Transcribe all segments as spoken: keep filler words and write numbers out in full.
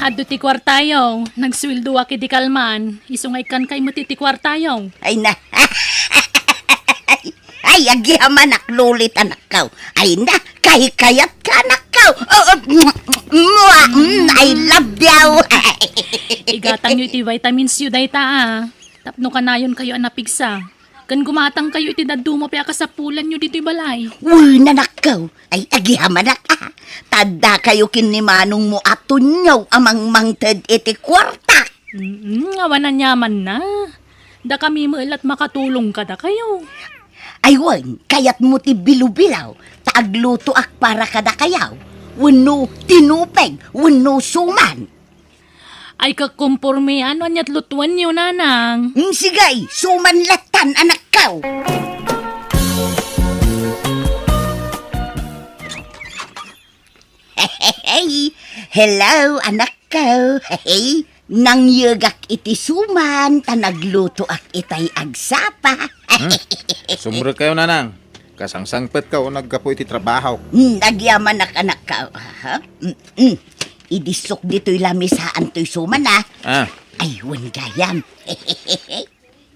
Adda ti kuartayo, nagsueldoak idi kalman, isu nga ikkan kay met iti kuartayo. Ay na. Ay, agyamanak, Lulit, anakko. Ay na, kahikayat ka, anakko. Oh, oh, mua, mm, I love you. Igatangyo iti vitamins yo dayta, a. Tapno kanayon kayo a napigsa. Ken gumatang kayo iti dadduma pay a kasapulan yo ditoy balay. Wen, anakko. Ay, agyamanak, a. Tadda kayo ken ni manong mo a tunyo a mangmangted iti kuarta. Mm, awan a niamanna. Dakami met la't makatulong kadakayo. Ay wen, kayatmo ti bilobilaw, ta aglutoak para kadakayo. Wenno tinupeg, wenno suman. Ay, kakomporme, ano ania't lutuenyo, nanang? Mm, sige, suman lattan, anakko. Hello, anakko. Nangyegak iti suman, ta naglutoak itay agsapa. Hmm? Sumrek kayo, nanang. Kasangsangpet ka o naggapu iti trabaho? Hmm, agyamanak, anakko. Aha. Mm, mm. Idissok ditoy lamisaan toy suman, a. Ah. Ay, wen gayam.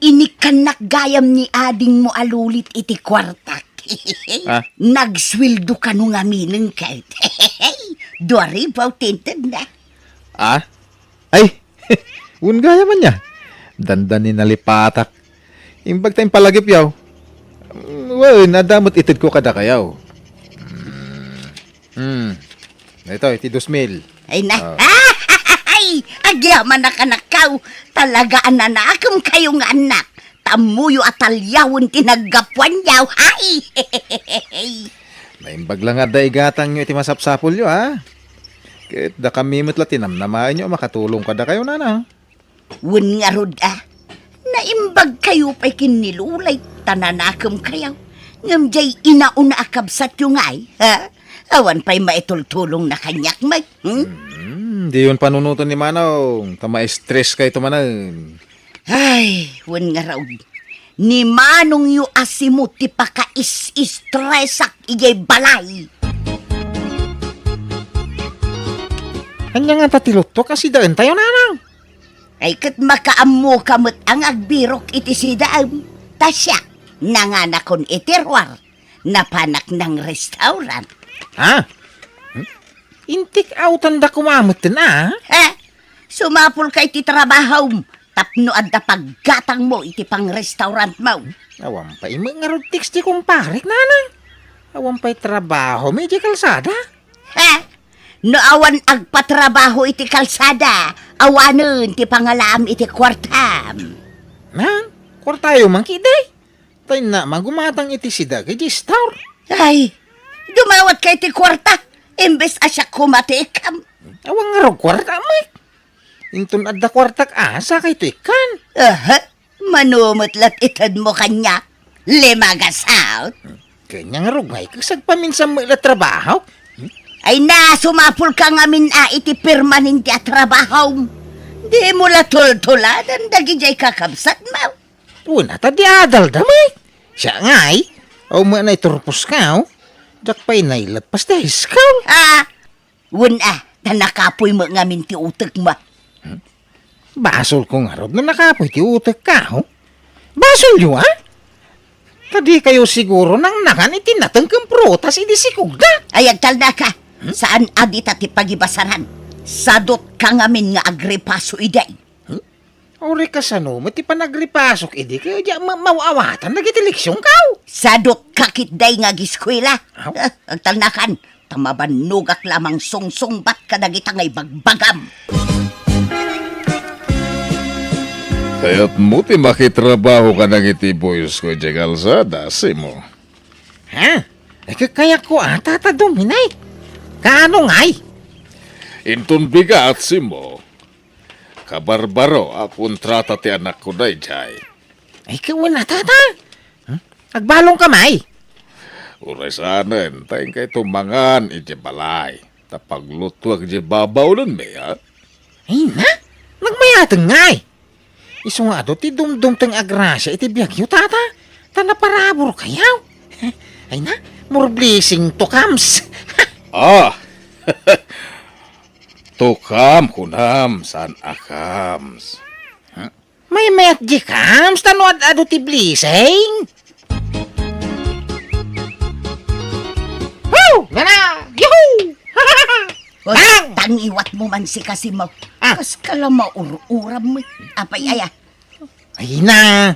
Inikkannak gayam ni adingmo a Lulit iti kuartak. Ah? Nagsueldo kano ngamin ket. Dua ribu ti intedna. Ah? Ay, wen gayam ania. Dandani nalipatak. Imbag ta impalagipyo. Wen, adda met itedko kadakayo. Hmm. Ito, iti dos mil. Ay na. Ah. Ay, agyamanak, anakko. Talaga a nanakem kayo nga annak. Tammoyo a talyawen ti naggapuanyo. Ay! Naimbag la nga adda igatangyo iti masapsapulyo, a. Ket dakami met la ti namnamaenyo a makatulong kadakayo, nanang. Wen ngarud, a. Naimbag kayo pay ken ni Lulay, ta nanakem kayo. Ngem jay inauna a kabsatyo ngay, ha? Awan pay maitultulongna kaniak met, hmm? Hmm, diyon panunoten ni Manong, ta ma-stress kayto manen. Ay, wen ngarud. Ni Manongyo a Simo ti pakais-stressak idiay balay. Ania ngata ti luttuak a sidaentayo, nanang? Ay, ket makaammoka met a nga agbirok iti sidaem. Ta siak, nanganakon iti ruar, napanak nang restaurant. Ha? Hmm? Intik awtanda koma metten, a? Ha? Sumapulka iti trabahom tapno adda paggatangmo iti pangrestaurantmo. Awan pay met ngarud text ti kumparek, nanang. Awan pay trabaho met idiay kalsada. Ha? No awan agpatrabaho iti kalsada, awanen ti pangalaam iti kuartam. Nan, kuartayo man ketdi. Tay na, magumatang iti sida ket idiay store. Ay, dumawatka iti kuarta, imbes a siak koma ti ikkam. Awan ngarud kuarta met. Inton adda kuartak a, sakayto ikkan. Aha, mano met la't itedmo kaniak. Lima gasawt. Kanya nga rugay, kasagpaminsan met la trabaho. Ay na, sumapulka ngamin a iti permanente a trabahom. Dimo la tultuladan dagidiay kakabsatmo. Wen a, ta di adal da met. Siak ngay, aw met na iturposka, o. Diak pay nailetpas ti high school. Ah, wen a, ta nakapuy met ngamin ti utekmo. Hmm? Basolko ngarud no nakapuy ti utekka, o. Basolyo, a? Ta dikayo siguro nangnangan iti nateng ken prutas idi sikogda. Ay, agtalnaka. Hmm? Saan a dita ti pagibasaran. Sadotka ngamin nga agripaso idi. Hmm? Uray kasano met ti panagripasok idi ket diak ma-, maaw-awatan dagiti leksionko? Sadotka ketdi nga agiskuela. Aw. Ah, agtalnakan, ta mabannogak la a mangsungsungbat kadagita nga ibagbagam. Kayatmo ti makitrabaho kadagiti boysko idiay kalsada, Simo? Ha? Ay, kakayatko a, Tata Dominic. Kaano ngay? Inton bigat, Simo. Kabarbaro a kontrata ti anakko daydiay. Ay, kawen a, Tata. Hmm? Agbalongka met. Uray saanen, ta inkay tumangan idiay balay. Ta paglutoak idiay babaw, unay, a? Ay na, nagmayateng ngay. Isu nga adu ti dumdumteng a grasia iti biagyo, Tata. Ta naparaburkayo. Ay na, more blessing to comes. Ah! Tukam, kunam, saan a kams? Maymayat di kams, ta no ad-adu ti blessing. Woo! Nana! Yahoo! Hoy, tangiwat mo man si Kasimo. Ah. Kas ka la maur-uram mo. Apay aya? Ay na,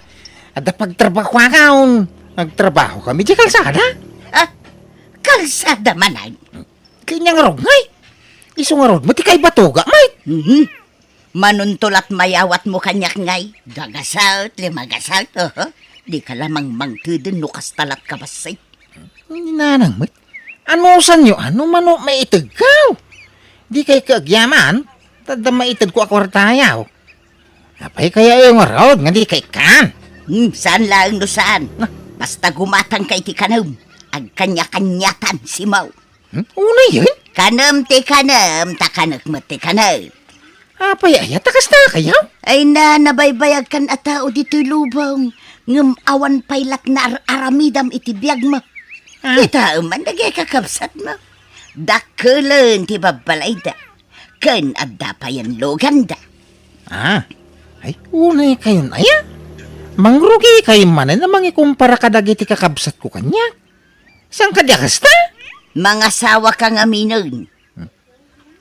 adda pagtrabahoakon. Nagtrabaho kami di kalsada. Ah, kalsada manen? Kanya nga rugngay. Isu nga rugmo ti kaibatuga, mait. Mhm. Manuntulat mayawat mo kaniak ngay. Dagasat, limagasat, oho. Di ka lamang mangteden no kasta lat ka bassit. Ni nanang met. Anusanyo, ano mano maitegkaw? Di kay kaagyaman, tadda maitedko a kuartayaw. Apay kaya yung ngarud nga di kay kan? Hmm, saan laeng no saan? Na? Basta gumatang kay ti kanem, agkanya-kanyatan, Simo. Hmm? Una yun? Kanem ti kanem, ta kanek met ti kanem. Apay aya, ta kasta kayo? Ay na, nabaybayag kan a tao ditoy lubong, ngem awan pay lat na ar-aramidam iti biag mo. Ah. Ita man dagay kakabsat mo. Dakkelen ti babbalayda, ken adda payen luganda. Ah, ay, unay kayon aya? Mangrugi kayo manen a mangikumpara kadagiti kakabsat ko kaniak. Saan ka di kasta? Mangasawa ka ngaminen.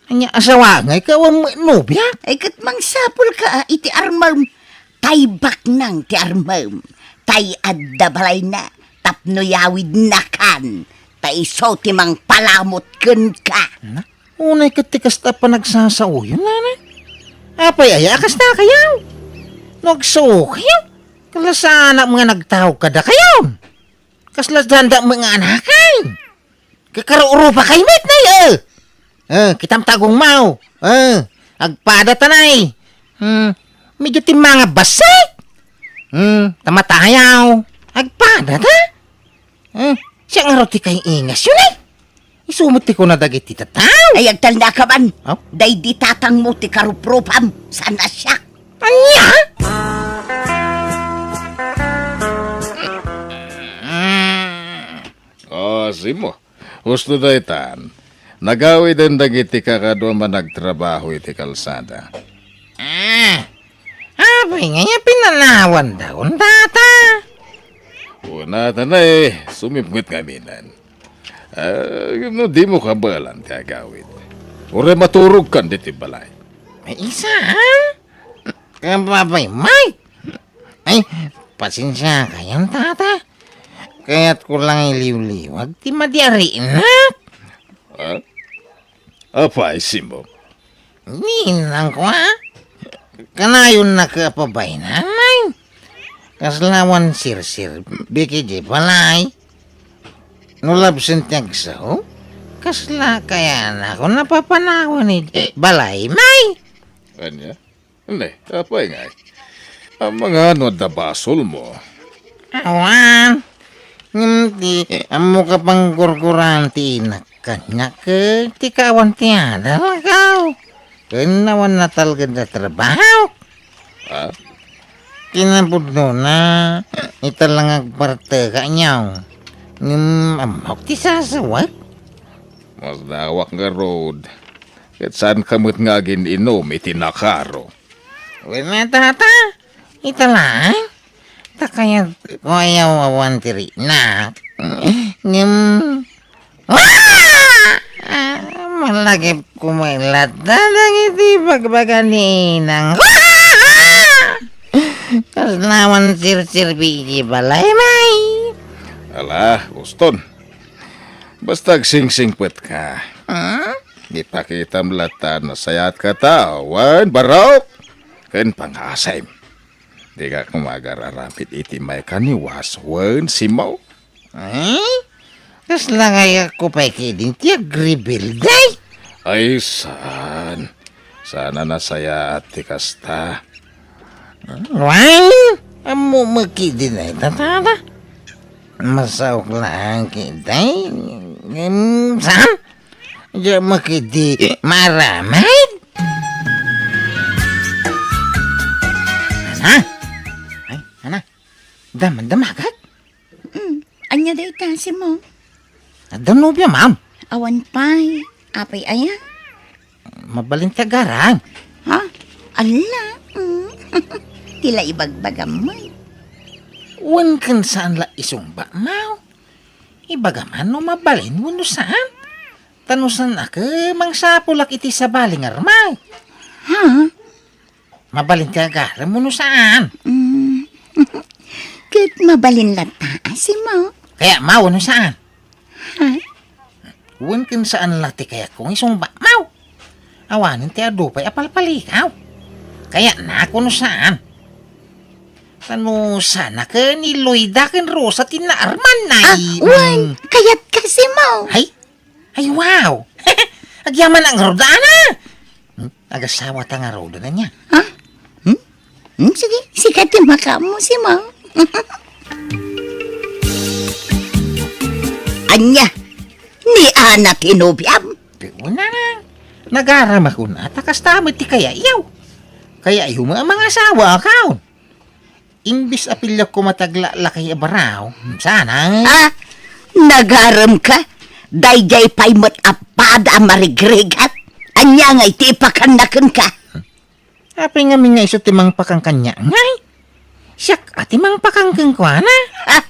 Anya asawa ngay ka awan met nobia? Ay, ket mangsapul ka, ah, iti armem. Tay baknang ti armem. Tay adda balayna. Tapno yawidna kan. Ta isu ti mangpalamut kenka. Na? Unay ket ti kasta panagsasaoyon, nanay. Apay aya a kasta kayaw? No agsuo kayo, kalasanak nga nagtaog kada kayo. Kasla danda met nga anakan. Kakarurupa kay met na, eh. Eh, kitam tagong mao. Eh, agpada ta nay. Hmm, medyo timmanga bassit. Hmm, tamatayaw. Agpada ta? Hmm, siya nga ti kay ingas yun, eh. Isumot ti kuna dagiti tataw. Ay, agtalna ka man. Oh? Day di tatang mo ti karuprupam. Saan na siya? Anya? Ah, Simo. Husto daytan. Nagawiden dagiti kakadua managtrabaho iti kalsada. Ah, apay nga ya pinanawan daon, tata? Una ta na eh, sumipnget ngamin. Ah, no di mo kabalan ti agawid. Uray maturog kan diti balay. Ay, isa, ha? Kapapay, Mike? Ay, pasensya kayon, tata. Kayat ko lang iliwliwag ti madiarinak. Ha? Apay, Simo? Ninang ko, ha? Kanayon na ka pabaynan, Nay. Kasla awan sirsir, biki di balay. No labsen ti agsaw, kasla kaya na ako napapanawan iti balay, May? Anya? Ne, apay ngay? Amangan no adda basol mo? Awan. Ngem ti ammo ka pangkurkuran ti inak kaniak, eh, ti kaawan ti adal, kaw. Ken awan natalged a trabaho. Ah? Kinapudnona, ita lang agparte kaniak. Ngem ammok ti sasawek. Masdawak ngarud. Ket saan ka met nga agin-inom iti nakaro? Wen, tata, ita laeng. Ta kayat ko a yawawan ti rinak. Ngem, ah! Ah, malagip ko met latta dagiti bagbaga ni inang. Kasla awan sirsirbi iti balay, May. Ala, Uston. Basta agsingsingpet ka. Hmm? Ipakitam latta no sayaat ka tao, wen barok ken pangasem. Dika koma agar-aramid iti maikaniwas wen Simo. Eh? Kasla nga iyakko pay kidin ti agrebelde? Ay, saan? Saan a nasayaat ti kasta. Wen, ammo met kidin ay tatada. Masaok laeng kidin. Ngem saan? Diak met kidi maaramid. Ana? Ay, ana? Dam-, damagak? Mm, anya dayta, Simo? Adda nobia, ma'am? Awan pay. Apay aya? Mabalin ti agarang. Ha? Ala, mm. Ti la ibagbagam met. Wen ken saan la isungba, maw? Ibagam no mabalin wenno saan? Ta no saan a ket mangsapulak iti sabali nga rumay. Ha? Mabalin ti agarem wenno saan? Mm. Ket mabalin latta, a, Simo. Kayatmo wenno saan? Ha? Wen ken saan la ti kayatko nga isungba, maw? Awanen ti adu pay a palpalikaw. Kayatnak wenno saan? Ta no saan a ket ni Loida ken Rosa ti naarman, ah, ay, wen, mm. Kayatka, Simo. Ay? Ay, wow! Agyamanak ngarud, Ana! Hmm? Agasawata ngarud, ania? Ha? Hmm? Hmm? Sige, sika ti makaammo, Simo. Ania? Ni Ana ti nobiam? Di, wala na. Nagaramak unay, ta kasta met ti kayatyo. Kayatyo met a mangasawa, akaw. Imbes a pilak koma ti aglaklakay a baraw, saan a? Ah, nagaremka? Daydiay pay met a pada a marigrigat? Ania ngay ti ipakanna kenka? Apay ngamin nga isu ti mangpakan kaniak, ngay? Siak a ti mangpakan kenkuana. Ah,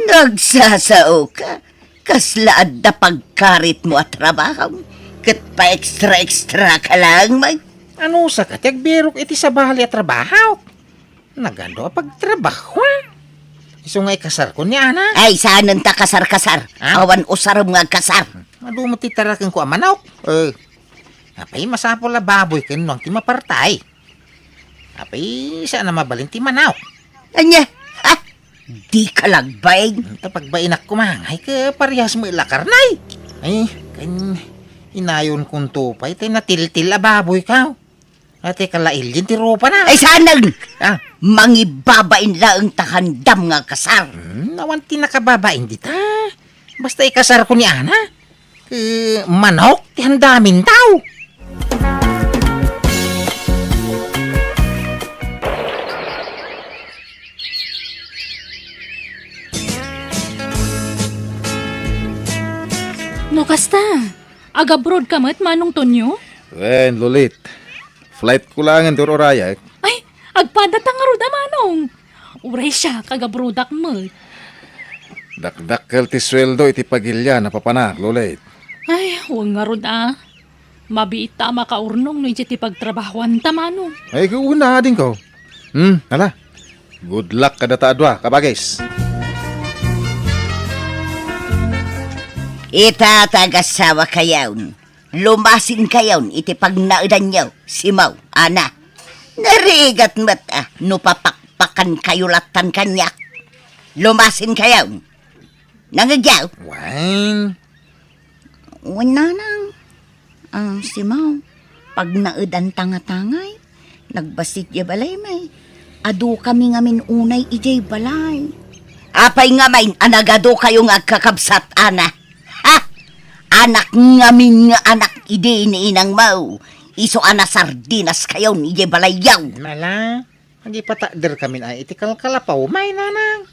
nagsasaoka? Kasla adda pagkaritmo a trabaho, ket pa-extra-extra ka laeng met. Anusaka ti agbirok iti sabali a trabaho? Nagadu a pagtrabaho, a? Isu nga ikasarko ni Ana? Ay, saanen ta kasar-kasar. Ha? Awan usarem nga agkasar. Adu met ti tarakenko a manok. Eh, apay masapul a baboy ken nuang ti mapartay? Apay, saan a mabalin ti manok? Ania? Ha? Dika lagbain. Ta pagbainak koma, ay, ket parehas met la karne. Ay, ken inayonkonto pay ti natiltil a baboyko. Ati kalailin ti rupana. Ay, saanen! Ah. Mangibabain laeng ta handam nga kasar. Hmm, awan ti nakababain dita. Basta ikasarko ni Ana. Eh, manok ti handamin tao. No kasta, agabroad ka met, Manong Tonyo? Wen, Lolit. Flight ko laengen ti ur-urayak. Ay, agpadata ngarud a, Manong. Uray siak, agabroadak met. Dakdakkel ti sueldo iti pagilian a papanak, Lolit. Ay, wen ngarud a. Mabiit ta a makaurnong no idiay ti pagtrabahoanta, Manong. Ay, ket wen adingko. Hmm, ala. Good luck kadata a dua, kabagis. Ita, ta agasawakayon. Lumasinkayon iti pagnaedanyo, Simo, Ana. Narigat met a no papakpakankayo lattan kaniak. Lumasinkayon. Nangegyo? Wen. Wen, Nanang. Ah, Simo, pagnaedanta nga tangay. Nagbassit diay balay, may. Adukami ngamin unay idiay balay. Apay ngamin a nagadukayo nga agkakabsat, Ana? Ha? Anak ngamin nga anak idi ni inangmo. Isu a nasardinaskayon idiay balayyo. Ala, agipatakderkamin ay iti kalkalapaw, may, Nanang.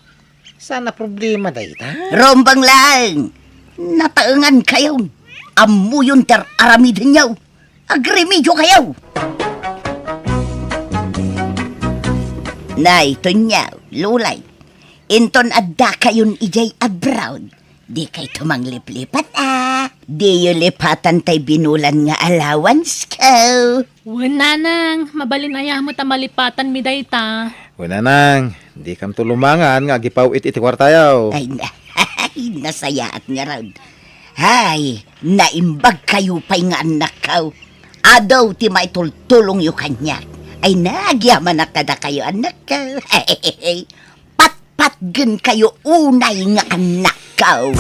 Saan a problema dayta? Rumbeng laeng. Nataengankayon. Ammoyon ti ar-aramidenyo. Agremediokayo. Nay, Tonyo, Lulay, inton addakayon idiay abroad, dikayto mangliplipat, a? Diyo lipatan tay binulan nga allowance ko. Wen, Nanang, mabalin aya met a malipatanmi dayta. Wen, Nanang, dikamto lumangan nga agipaw-it iti kuartayo. Ay, na-, nasayaat ngarud. Hay, naimbagkayo pay nga annakko. Adu ti maitultulongyo kaniak. Ay, nagyamanak kadakayo, annakko. Patpatgenkayo unay nga annakko.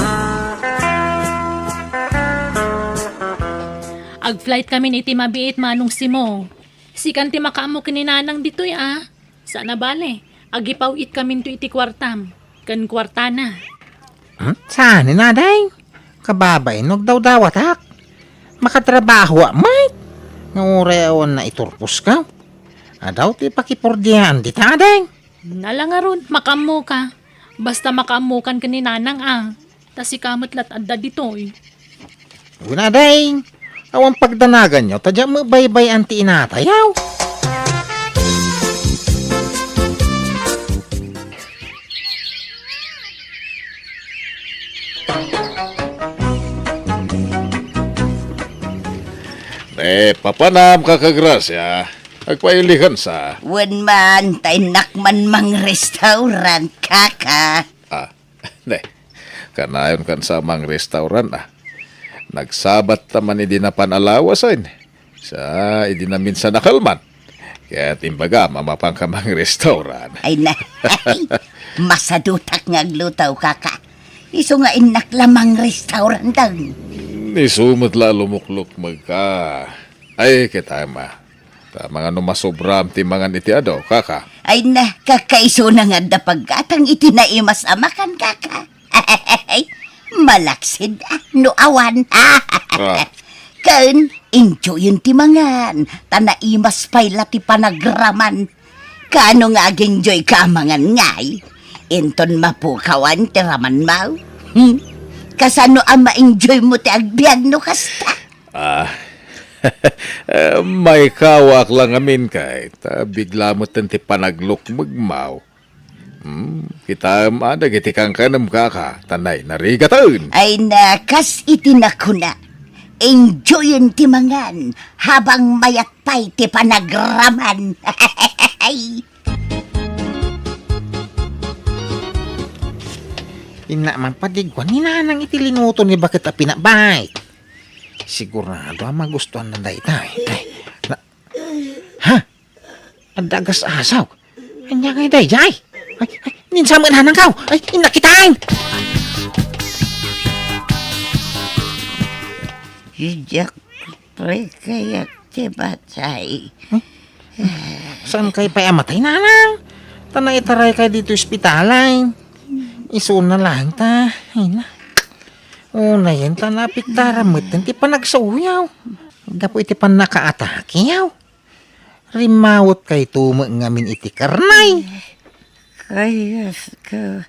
Agflightkamin iti mabiit, Manong Simo. Sikan ti makaammo ken ni Nanang ditoy, a? Saan a bale, agipaw-itkaminto iti kuartam ken kuartana. Hmm? Saan, Ading? Kababain no agdawdawatak. Makatrabahoak met. Nga uray awan naiturposka. Adu ti pakipurdiaan dita, Ading. Ala ngarud, makaammoka. Basta makaammokan ken ni Nanang, a. Ta sika met la't adda ditoy. Wen, Ading, Awan pagdanaganyo, ta diak met baybay-an ti inatayaw. Eh, papanam, Kaka Gracia. Agpailikansa. Wen man, ta innak man mangrestaurant, kaka. Ah, ne. Kanayon kansa mangrestaurant, ah. Nagsabat ta man idi napan a lawasen. Sa idi naminsan a kalman. Ket imbagam a mapanka mangrestaurant. Ay na, masadutak nga agluto, kaka. Isu nga innak la mangrestaurant. Isu met la a lumuklukmegka. Ay, ket ama. Ta mangano masobram ti mangan iti adu, kaka? Ay na, kakaisuna nga adda paggatang iti naimas a makan, kaka. Malaksid, ah, no awan. Ah. Ken, enjoyen ti mangan, ta naimas pay la ti panagraman. Kaano nga ag-enjoy ka a mangan ngay? Inton mapukawan ti raman maw? Hmm? Kasano a ma-enjoy mo ti agbiag no kasta? Ah, eh, maikawaak la ngamin kay, ta bigla met ti panaglukmeg maw. Hmm, kitaem a dagiti kankanem, kaka, ta nainarigaten. Ay na, kas iti nakuna, enjoyen ti mangan habang mayat pay ti panagraman. Inna man padigwan ni Nanang iti linuto ni Baket a pinabay. Sigurado a magustuhan na dayta. Ay, na, ha? Adda agas-asaw. Ania ngay daydiay? Ay, ay, ninsa met nanangkaw. Ay, inna kitan! Diak pre kayat ti matay. Hmm? Saan kay pay a matay, Nanang? Ta naitaray kay ditoy ospital ay. Isuna lang ta. Ay na. Unayen ta naapektaran met ti panagsaoyaw. Gapu iti pannakaatakeyaw. Rimmawet kayto met ngamin iti karnay. Kayat ka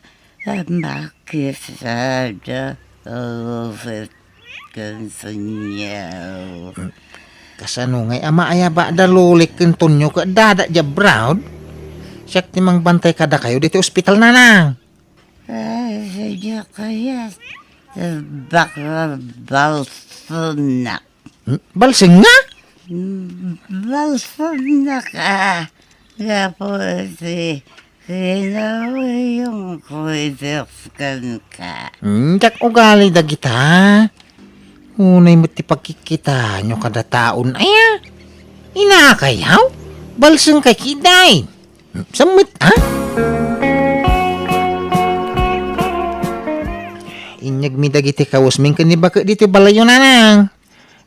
a makisada, Robert, ken Tonyo. Kasano ngay a maayabada Lolik ken Tonyo ket dada diay abroad? Siak ti mangbantay kadakayo ditoy ospital, Nanang. Ay, sadya kayat, bakla balsenak. Hmm? Balseng nga? Hmm, balsenak, ah. Gapu iti kinawayong kuiderskan ka. Hmm, diak ugali dagita. Unay met ti pagkikitaanyo kada taon, aya? Inakayaw? Balseng kay kiday. Sammet, ha? Inyegmi dagiti kawesmi ken ni Baket ditoy balayyo, Nanang.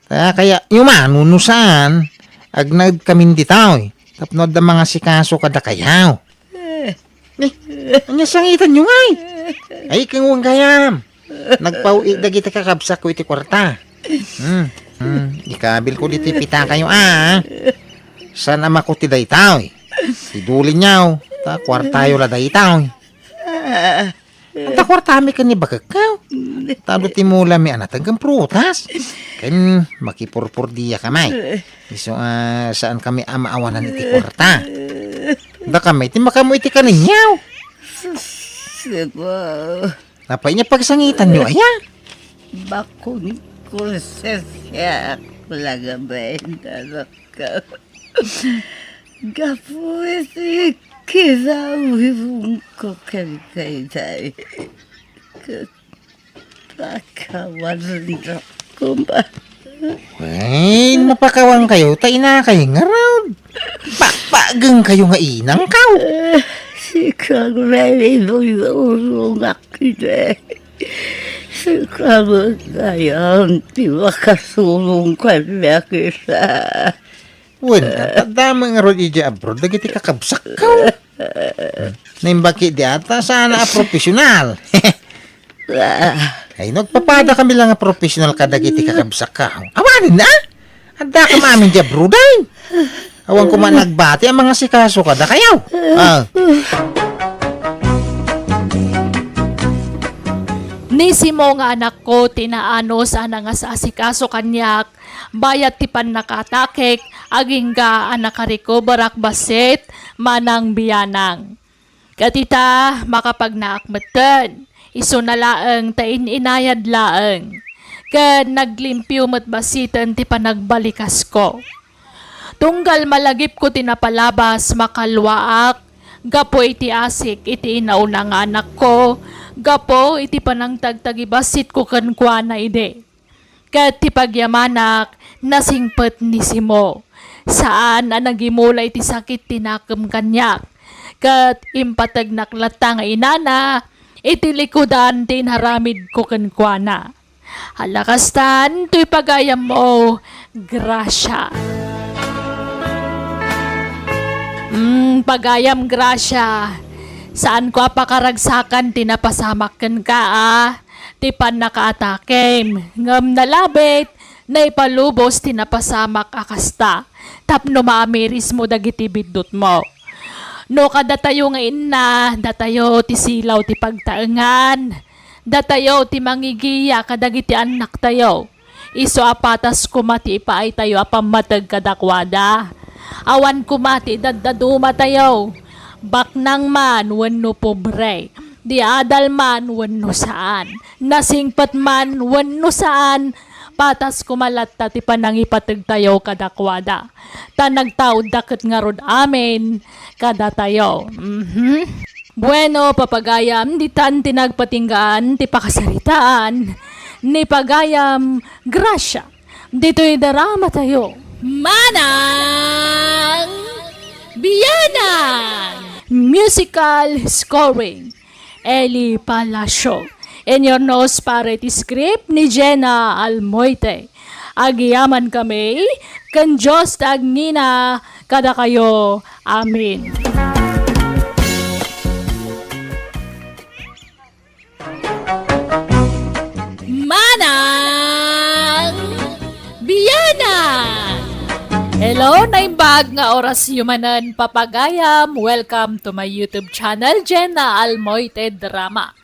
Ta kayatyo man, wenno saan, agnaedkamin ditoy tapno adda mangasikaso kadakayo. Eh, ania sangitanyo ngay? Ay, ken wen gayam. Nagpaw-i dagiti kakabsatko iti kuarta. Hmm, hmm, ikabilko ditoy pitakayo, a. Saan a makuti daytoy? Idulinyo, ta kuartayo la daytoy. Anta kuartami ken ni Bakekko? Tado ti mulami a nateng ken prutas. Ken makipurpurdiaka may. Isu a saankami a maawanan iti kuarta. Dakami ti makaammo iti kaninyo. Sus, Apo. Apay nga pagsangitanyo, aya? Bakon ko sasyak la nga bain, anak ko. Gapu iti kinawayonko ken daydiay. Ket pakawanendak koma. Wen, mapakawankayo, ta inakay ngarud. Pakpakgengkayo nga inangkaw. Eh, sika nga iburburongak idi. Sika met gayam ti makasurong kaniak ita. Wen, adda met ngarud idiay abroad dagiti kakabsatko. Naimbag idi ta saan a profesional. Ay, nagpapadakami la nga profesional kadagiti kakabsatko. Awanen a? Addakami amin idiay abroad ay. Awan koma nagbati a mangasikaso kadakayo. Ah. Ni Simo nga anakko ti naanus a nangasasikaso kaniak, Bayat ti pannakaatakek, agingga a nakarecoverak bassit, Manang Bianang. Ket ita, makapagnaak metten, isuna laeng ta in-inayad laeng. Ket naglimpio met bassiten ti panagbalikasko. Tunggal malagipko ti napalabas, makalluaak, gapu iti asik iti inauna nga anakko, gapu iti panangtagtagibasitko kenkuana idi. Ket ti pagyamanak, nasingpet ni Simo. Saan a nagimula iti sakit ti nakem kaniak. Ket impategnak latta nga inana iti likudan ti inaramidko kenkuana. Ala kastan, toy pagayammo, Gracia. Mm, pagayam, Gracia. Saanko a pakaragsakan ti napasamak kenka, a, ti pannakaatakem. Ngem nalabit, naipalubos ti napasamak a kasta, tapno maamirismo dagiti biddutmo. No kadatayo nga inna, datayo ti silaw ti pagtaengan, datayo ti mangigiya kadagiti annaktayo. Isu a patas koma ti ipaaytayo a pammateg kadakuada. Awan koma ti idaddadumatayo. Baknang man wenno pobre, di adal man wenno saan, nasingpet man wenno saan, patas koma latta ti panangipategtayo kadakuada. Ta nagtaudda ket ngarud amin kadatayo. Mhm. Bueno, papagayam, ditan ti nagpatinggaan ti pakasaritaan ni pagayam Gracia. Ditoy drama tayo. Manang Bianang! Musical scoring, Eli Palacio. In your nose para iti script ni Jenna Almoite. Agiyaman kami, ken Dios ti agngina kadakayo. Amen. Manang Bianang! Hello, naimbag nga orasyo manen, papagayam. Welcome to my YouTube channel, Jenna Almoite Drama.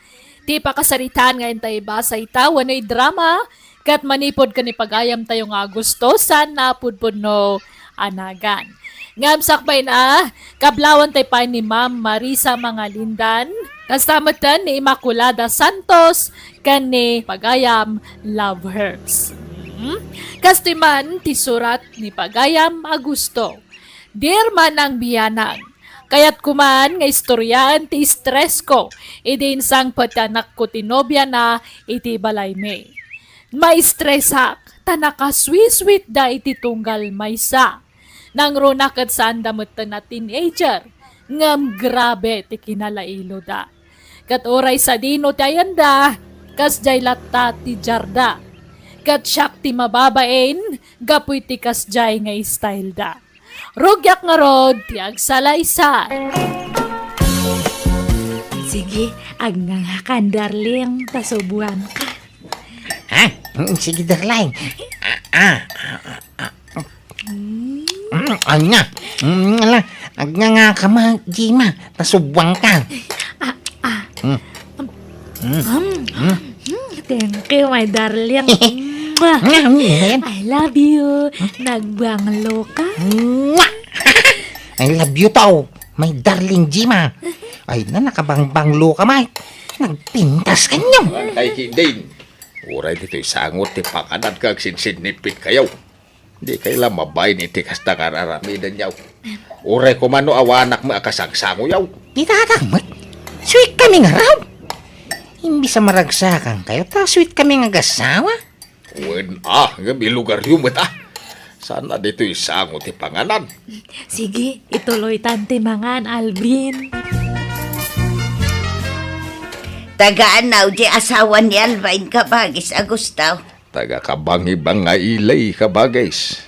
Ti pakasaritaan nga intay ibasa ita wenno idrama, ket manipud ken ni pagayamtayo nga Agosto, saan a pudpudno a nagan. Ngem sakbay na, kablawantay pay ni Ma'am Marisa Mangalindan, kasta metten ni Immaculada Santos, ken ni pagayam Love Herbs. Mhm. Kastoy man ti surat ni pagayam Agosto. Dear Manang Bianang, kayatko man nga istoryaen ti stress ko idi insangpet ti anakko ti nobiana iti balaymi. Maistresak ta nakasweet-sweetda iti tunggal maysa. Nangruna ket saanda metten a teenager, ngem grabe ti kinalailoda. Ket uray sadino ti ayanda, kasdiay latta ti diarda. Ket siak ti mababain gapu iti kasdiay nga styleda. Rugiak ngarud ti agsalaysay. Sige, agngangakan, darling, ta subuanka. Ha? Mm, sige, darling. Ah, ah, ah, ah. Mm, anya? Mm, ala, agngangakan, Jima, ta subuanka. Ah, ah. Mm. Mm. Mm. Mm, thank you, my darling. Mwah. Mm, mm. I love you. Nagbanglo ka? Mwah! I love you too, my darling Jima. Ay na, nakabangbanglo ka, Mike. Nagpintas kanyo. Ay, Kiding. Uray ditoy sango ti panganan nga agsinsinnipit kayo. Di kay la mabain iti kasta nga ar-aramidenyo. Uray koma no awanak met a kasangsangoyo. Di tatak met. Sweet kami nga raw. Imbis a maragsakan kayo, ta sweet kami nga agasawa. Wen a, ngem ilugaryo met a. Saan a ditoy sango ti panganan. Sige, ituloytan ti mangan, Alvin. Tagaan-aw di asawa ni Alvin, kabagis, Agosto. Taga Kabangibang nga ilay, kabagis.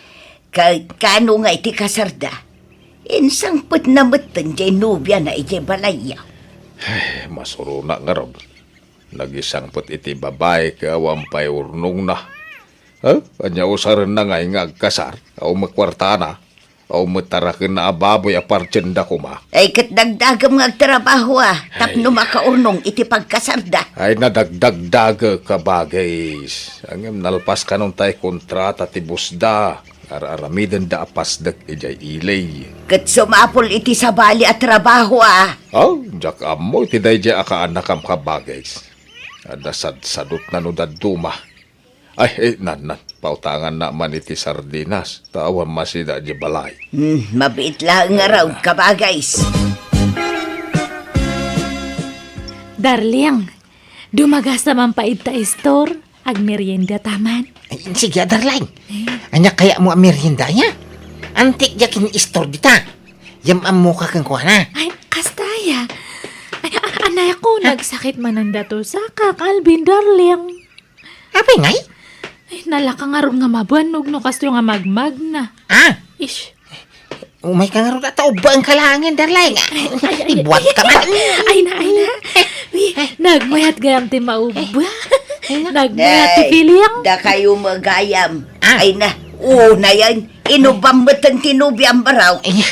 Ka-, kano nga iti kasarda? Insangpetna metten jay nobiana idiay balayyo. Ay, masurona ngarud. Nagisangpet iti babai ket awan pay urnongna. Eh, ania usarenna ngay nga agkasar a umkuartana? Aw met arakenna a baboy a partienda koma. Ay, ket dagdagem nga agtrabaho, a, tapno Ay. makaurnong iti pagkasarda. Ay, nadagdagdagek, kabagis. Ngem nalpas kanon tay kontrata ti busda. Ar-aramidenda a pasdek idiay ili. Ket sumapul iti sabali a trabaho, a. Aw, diak ammo iti daydiay a kaanakam, kabagis. Adda sadsadutna no dadduma. Ay, eh, nan, nan. Pautanganna man iti sardinas. Ta awan masida di balay. Hmm, mabiit laeng ngarud, kabagis. Darling, dumagasta man pay ita store. Agmerienda ta man. Ay, sige, darling. Eh? Ania kayatmo a merienda, aya? Antik diak ken store dita. Yam-ammoka kenkuana. Ay, kasta, aya. Ay, a-, anay ako, Ha? nagsakit manen da toy sakak, Alvin, darling. Apay ngay? Ay, nalaka ngarud nga mabannog no kastoy nga magmagna. Ah? Ish. Umayka ngarud a ta ubbaenka laengen, darling. Ay, ay, ay, Ibuatka ay, man. Ay na, ay na. Uy, nagmayat gayam ti maubba. Ay na. Nagmayat ti Nay, feeling. Dakayo met gayam. Ah. Ay na. Oo na yan. Inubbam met ti nobiam, baraw. Ay,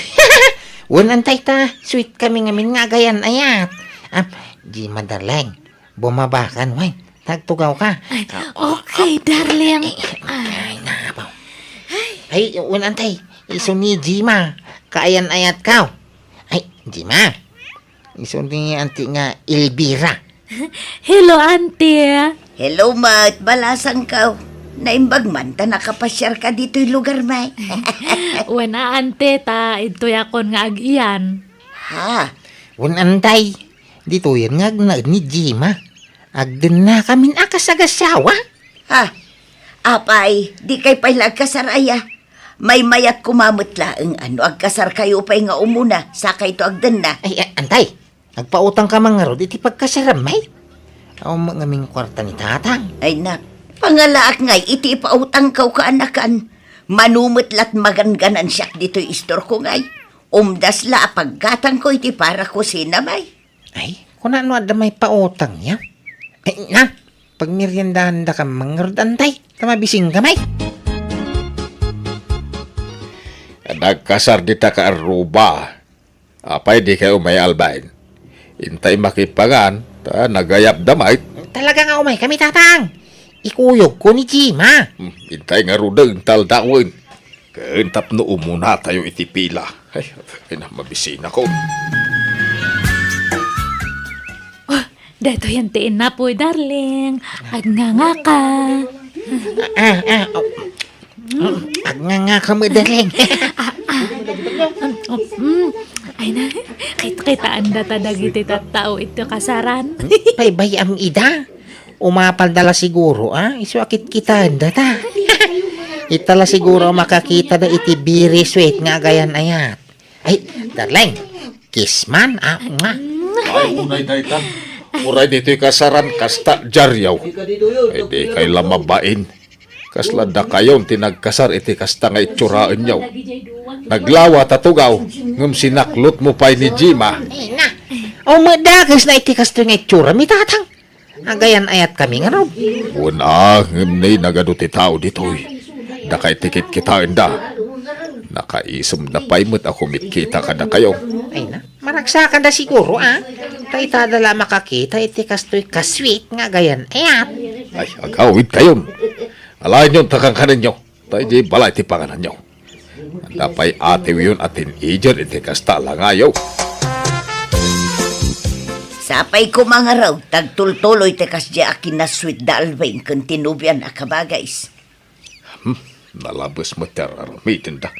wen, antay ta. Sweet kami ngamin nga agayan-ayat. Ah, Jima, darling. Bumabakan, wen. Tagtugawka. Ay, Ah, okay, darling. Ay, Ah. ay, napaw. Ay, wen, antay. Isu ni Jima. Kaayan-ayatka. Ay, Jima. Isu ni anti nga Elvira. Hello, auntie. Hello, met. Balasangko. Naimbag man ta nakapasiarka ditoy lugar, may. Wen a, auntie, ta idtoyakon nga agiyan. Ha? Wen, antay. Ditoyen nga agnaed ni Jima. Agdennakamin a kasagasawa. Ha? Apay, dikay pay la agkasar, aya? Maymayat koma met laeng a no agkasarkayo pay nga umuna, sakayto agdenna. Ay, a-, antay, agpautangka man ngarud iti pagkasaram, may? Awan met ngamin kuarta ni Tatang. Ay, nak, pangalaak ngay iti ipautangko, kaanakan. Mano met la't magangganansiak ditoy istorko ngay. Umdas la a paggatangko iti para kusina, may. Ay, kuna no adda maipautang, ya? Ay, na, pagmeriendahandaka man ngarud, antay, ta mabisingka, may. Nagkasar dita ka arruba. Apay, dikay umay, Alvin? Intay makipangan, ta nagayabda, may. Talaga nga umaykami, Tatang. Ikuyogko ni Jima. Hmm, intay ngaruden, ta aldawen. Ken tapno umunatayo iti pila. Ay, ay na, mabisinakon. Oh, daytoyen ti inapoy, darling. Agngangaka. Ah, ah, oh. Mm, agngangaka met, darling. Ah, ah. Mm, mm. Ay na, kit-, kitaendata dagiti tattao iti kasaran. Paybay-am ida. Umapalda la siguro, a? Isu a kitkitaendata. Ita la siguro a makakitada iti very sweet nga agayan-ayat. Ay, darling, kiss man, a? Nga. Ay, unay dayta. Uray ditoy kasaran, kasta diaryo. Ay, dikay la mabain. Kasla dakayon ti nagkasar iti kasta nga itsuraenyo. Naglawa ta tugaw, ngem sinaklotmo pay ni Jima. Ay, na. Aw, madakes na iti kastoy nga itsurami, Tatang. Agayan-ayatkami ngarud. Wen a, ngem ni nagadu ti tao ditoy. Dakay ti kitkitaenda. Nakaisem da pay met a kumitkita kadakayo. Ay na, maragsakanda siguro, a. Ta itada la makakita iti kastoy ka-sweet nga agayan-ayat. Ay, agawidkayon. Alaenyon ta kankanenyo. Ta idiay balay ti pangananyo. Adda pay atiwyon a teenager iti kasta a langayo. Sapay koma ngarud, tagtultuloy ti kasdiay a kinasweet da Alvin ken ti nobian a kabagis. Hmm, nalabes met ti ar-aramidenda.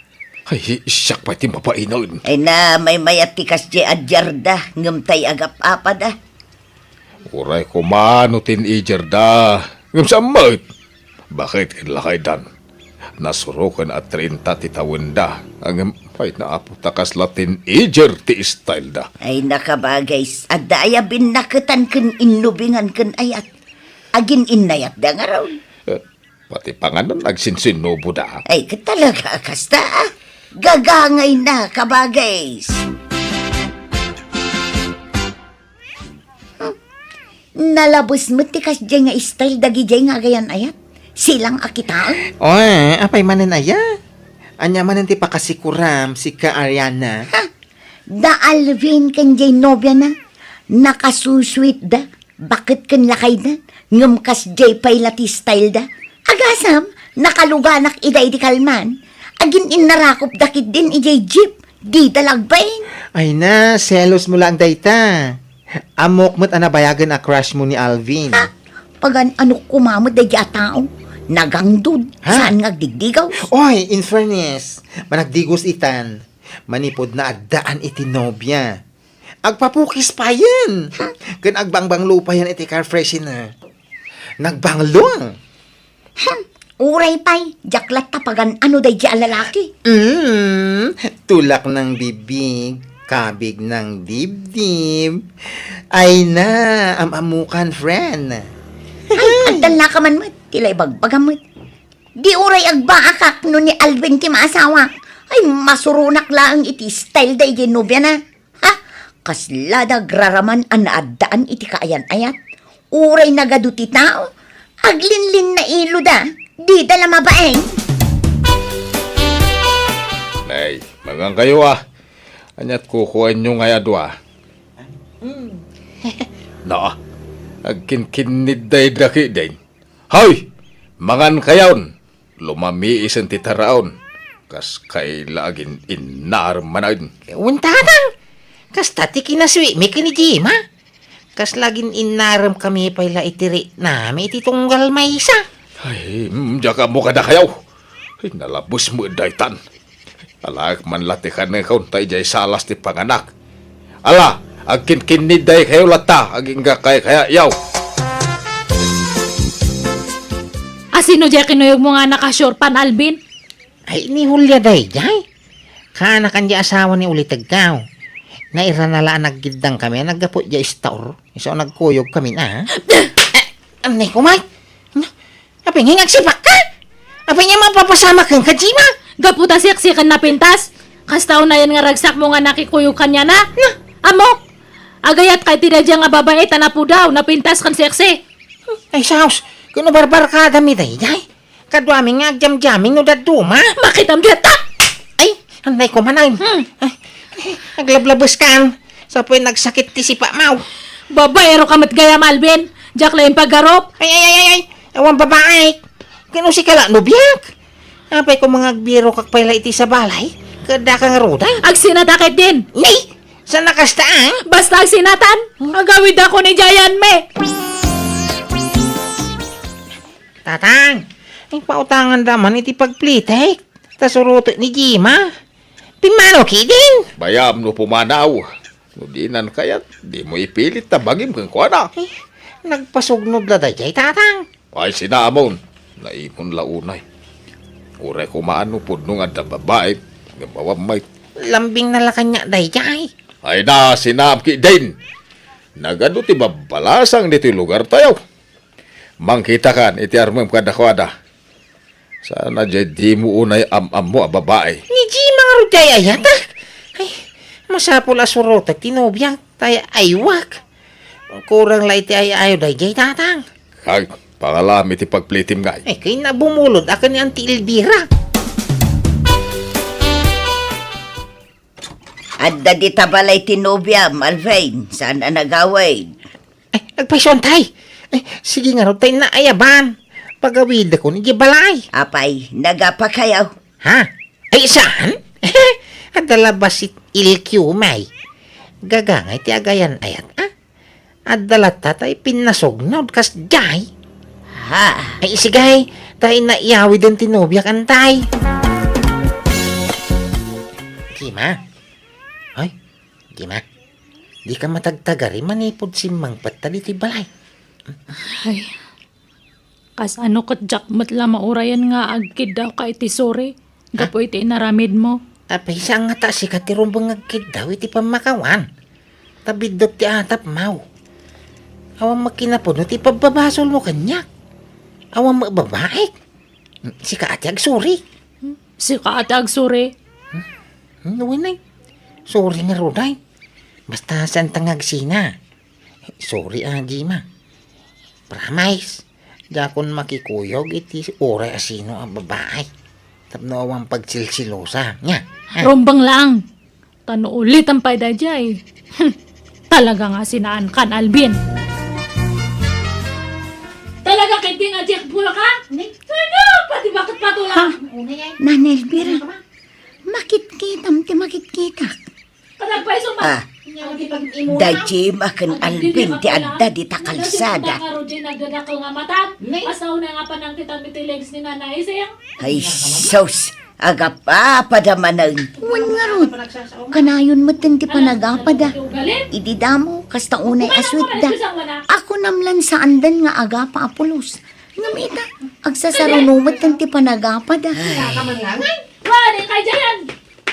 Ay, siak pay ti mabainen. Ay na, maymayat ti kasdiay a diarda, ngem tay agap-apada. Uray koma no teenager da, ngem saan met? Bakit ken lakaydan? Nasuroken a treinta ti tawenda, ngem pay naapo ta kasla teenager ti style da. Ay, nakabagis, adda aya binnaketan ken innubingan ken ayat. Agin-innayatda ngarud. Eh, pati panganan agsinsinnuboda. Ay, ket talaga a kasta, a. Gagangayna, kabagis. Hmm. Nalabes met ti kasdiay nga style dagidiay nga agayan-ayat. Silang a kitaen. Oy, apay manen aya? Ania manen ti pakasikuram, sika, Ariana? Ha? Da Alvin ken jay nobiana, nakasusweet da, baket ken lakayda, ngem kas jay pay la ti style da. Agasam, nakaluganak ida idi kalman. Agin-innarakopda ketdin ijay jeep, dida lagbain. Ay na, selos mo lang dayta. Ammok met a nabayagen a crush mo ni Alvin. Ha? Pagan-anok koma met daydi a tao. Nagangdud, Ha? saan nga agdigdigaw? Oy, in fairness, managdigos itan. Manipud naaddaan iti nobia. Agpapukis payen. Ken agbangbanglo payen iti car freshener. Nagbanglo. Hmm, uray pay, diak latta pagan-ano daydi a lalaki. Mm, tulak ng bibig, kabig ng dibdib. Ay na, am-amukan, friend. Ay, agtallaka man met, ti la ibagbagam met. Di uray agbaakak no ni Alvin ti maasawa. Ay, masuronak laeng iti style daydi nobiana. Ha? Kasla da agraraman a naaddaan iti kaayan-ayat. Uray nagadu ti tao, aglinlinnailoda. Dida la mabain. Nay, magankayo a. Aniat kukuenyo ngay a dua? No, agkinkinnid dayda ketdin. Hoy! Mangankayon! Lumamiisen ti taraon. Kas kaila agin-innarem manen. Wen, tatang! Kasta ti kinasuitmi ken ni Jima. Kasla agin-innaremkami pay la iti riknami iti tunggal maysa. Ay, mm, diak ammo kadakayo. Ay, nalabes met daytan. Alaek man la ti kanekon ta idiay salas ti panganak. Ala, agkinkinnid daykayo latta, agingga kaykayayo. Asino diay kinuyogmo nga anak a sure pan, Alvin? Ay, ni Julia daydiay. Kaanakan diay asawa ni Ulitegkaw. Nairana la a naggiddangkami a naggapu diay store. Isu a nagkuyogkami na. Eh, anay ko, Mike. Apay nga agsipakka? Apay nga mapapasamak kenka, Jima? Gapu ta seksi ken napintas. Kasta unayen nga ragsakmo nga nakikuyog kaniana. Na. Ammok, agayatka iti daydiay nga babai ta napudaw, napintas ken seksi. Ay, saos, kuno barbarkadami daydiay. Kaduami nga agjamming no dadduma. Makitam dayta! Ay, anay ko manen. Hmm. Ay, aglablabeskan. Sa pay nagsakit ti sipakmo. Babaeroka met gayam, Alvin. Diak la impagarup. Ay, ay, ay, ay, ay. Awan babaik. Ken no sika la nobiak. Apay ko nga agbirokak pay la iti sabalay. Ket daka ngaruden. Agsinata ketdin. Nay! Saan a kasta, ah? Basta agsinatan. Agawidakon idiayen mi. Tatang, ipautanganda man iti pagplitek. Ta surotek ni Jima. Pimmano ketdin? Bayam no pumanaw. No dinan kayat, dimo ipilit ta bagim kenkuana. Eh, nagpasugnod la daydiay, tatang. Ay, sinaamon. Naimon la unay. Uray kumaan no pudno nga adda babai, nga bawammay. Lambing na la kaniak daydiay. Ay na, sinaam ketdin. Nagadu ti babbalasang ditoy lugartayo. Mangkitakan iti armem kadakuada. Saan a diay dimo unay am-ammo a babai. Ni Jima ngarud ti ay-ayatak. Ay, masapul a surotek ti nobiak, ta ay-aywak. Kurang la iti ay-ayo daydiay, tatang. Kag, pangalam iti pagplitim ngay. Ay, kay nabumulod a ken ni Auntie Elvira. Adda dita balay ti nobiam, Alvin. Saan a nagawid? Ay, agpayso, tay. Ay, sige ngarud, tay, naayaban. Pagawidakon idiay balay. Apay, nagapakayo? Ha? Ay, saan? Adda la bassit ilkiw, may. Gagangay ti agayan-ayat, ah? Adda latta tay pinnasugnod kasdiay. Ha? Ay, isigay, tay naiyawiden ti nobiak, antay. Jima. Hoy, Jima. Dika matagtagari manipud simmangpetta ditoy balay. Ay, kasano ket diak met la maurayen nga agkiddawka iti suri gapu iti inaramidmo? Apay, saan ngata sika ti rumbeng nga agkiddaw iti pammakawan? Ta biddut ti atapmo. Awan met kinapudno ti pabbabasolmo kaniak. Awan met babaik. Sika a ti agsuri. Sika a ti agsuri. Hmm, wen ay. Suri ngarud ay. Basta saanta nga agsina. Suri a, Jima. Promise, diakon makikuyog iti uray a sino a babai. Tapno awan pagsilsilosa. Nya. Ha? Rumbeng laeng. Ta no ulitem pay daydiay. Hmm. Talaga nga sinaankan, Alvin. Talaga, Kenting, a Jack Bulak, ha? Ni? Ano? Pati bakit patula? Ha? Nana Elvira, makitkitam ti makitkitak. Kadagpay sumat. Ah, da Jim a ken Alvin ti adda dita kalsada. Ay, sus, agap-apada manen. Wen ngarud, kanayon metten ti panagapada. Idi damo, kasta unay a sweetda. Ako namlan saandan nga agapa a pulos. Ngem ita, agsasaruno metten ti panagapada. Ay. Wa, di kay Jayan.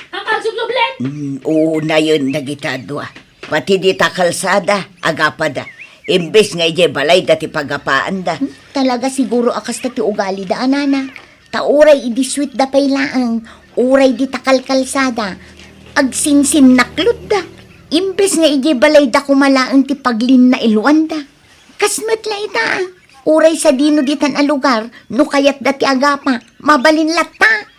Ang kagsubsublen. Mm, uunayen dagita a dua. Pati dita kalsada, agapada. Imbes nga idiay balayda ti pagapaanda. Hmm, talaga siguro a kasta ti ugalida, a nana. Ta uray idi sweetda pay laeng, uray dita kalkalsada, agsinsinnaklotda. Imbes nga idiay balayda koma laeng ti paglinnailwanda. Kas met la ita, uray sadino ditan a lugar, no kayatda ti agapa, mabalin latta.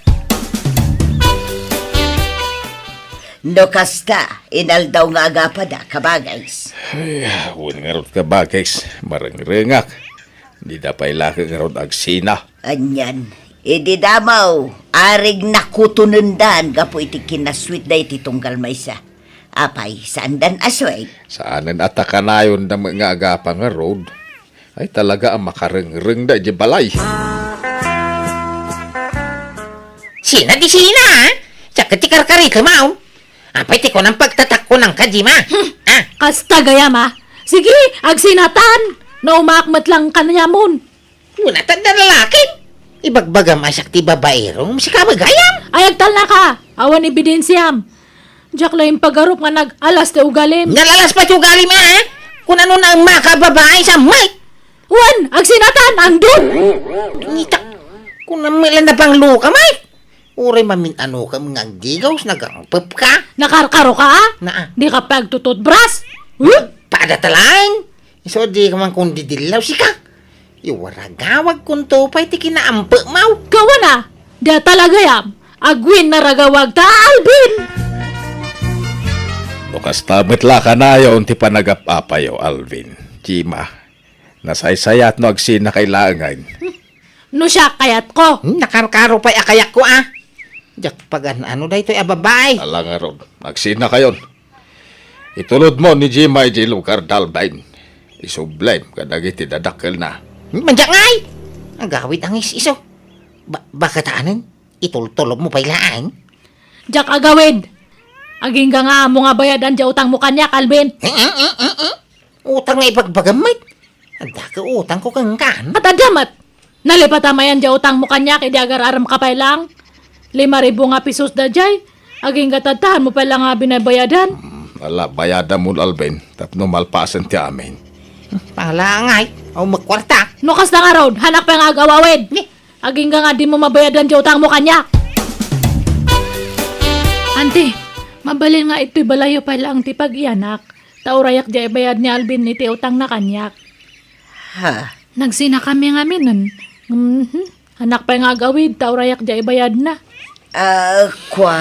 No kasta, inaldaw nga agapada, kabagays. Ay, wen ngarud, kabagays, marengrengak. Dida pay la ngarud agsina. Anian, idi damo, arigna kutonendan gapu iti kinasweetda iti tunggal maysa. Apay, saandan a sweet? Saanen a ta kanayonda met nga agapa ngarud. Ay, talaga a makarengrengda idiay balay. Sina di sina, a? Siak ket ti karkaritem, a? Apay ti kunam pagtatakko nang kadima? Hmm. A? Kasta gayam, a? Sige, agsinatan! Naumaak met lang kaniamon. Kunam ta adda lalakim. Ibagbagam a siak ti babaero, sika met gayam. Ay, agtalnaka. Awan ebidensiam. Diak la impagarup nga nag-alas ti ugalim. Nalalas pay ti ugalim, a? Kunam no naemmaka a babai, sa met. Wen, agsinatan, angdud. Ngita, kunam met la nabangloka, met. Uray mamin-anokam nga agdigaw, nagangpepka. Nakarkaroka, a? Naa. Dika pay agtututbras? Huh? Paada ta laeng. Isu a dika man kundidillaw, sika. Iwaragawagkonto pay ti kinaampekmo. Kawana, data la gayam, agwinnaragawagta, Alvin. No kasta met la kanayon ti panagap-apayo, Alvin. Jima, nasaysayat no agsinakay laengen. No siak kayatko. Hmm, nakarkaro pay a kayatko, a. Diak pagan-ano daytoy a babai. Ala ngarud, agsinakayon. Itulodmo ni Jima idiay lugar da Alvin. Isublem kadagiti dadakkelna. Hmm, madiak ngay! Agawid a ngis-iso. Ba-, bakatanen? Itultulodmo pay laeng? Diak agawid. Agingga nga ammo nga bayadan diay utangmo kaniak, Alvin. Eh, eh, eh, eh, eh. Utang nga ibagbagam met. Adda ka utangko kenka. At adda met. Nalipatamayan diay utangmo kaniak idi agar-aremka pay laeng. Lima ribu nga pesos daydiay. Agingga ta adda mo pay la nga binabayadan. Hmm, ala, bayadamon, Alvin, tapno malpasen ti amin. Pala ngay, awan met kuarta. No kasta ngarud, hanak pay nga agawawid. Ni? Agingga nga dimo mabayadan diay utangmo kaniak. Anti, mabalin nga itoy balayyo pay laeng ti pagiyanak, ta urayak diay bayad ni Alvin iti utangna kaniak. Ha? Nagsinakami ngaminen. Mhm. Hanak pay nga agawid, ta urayak diay bayadna. Ah, kua.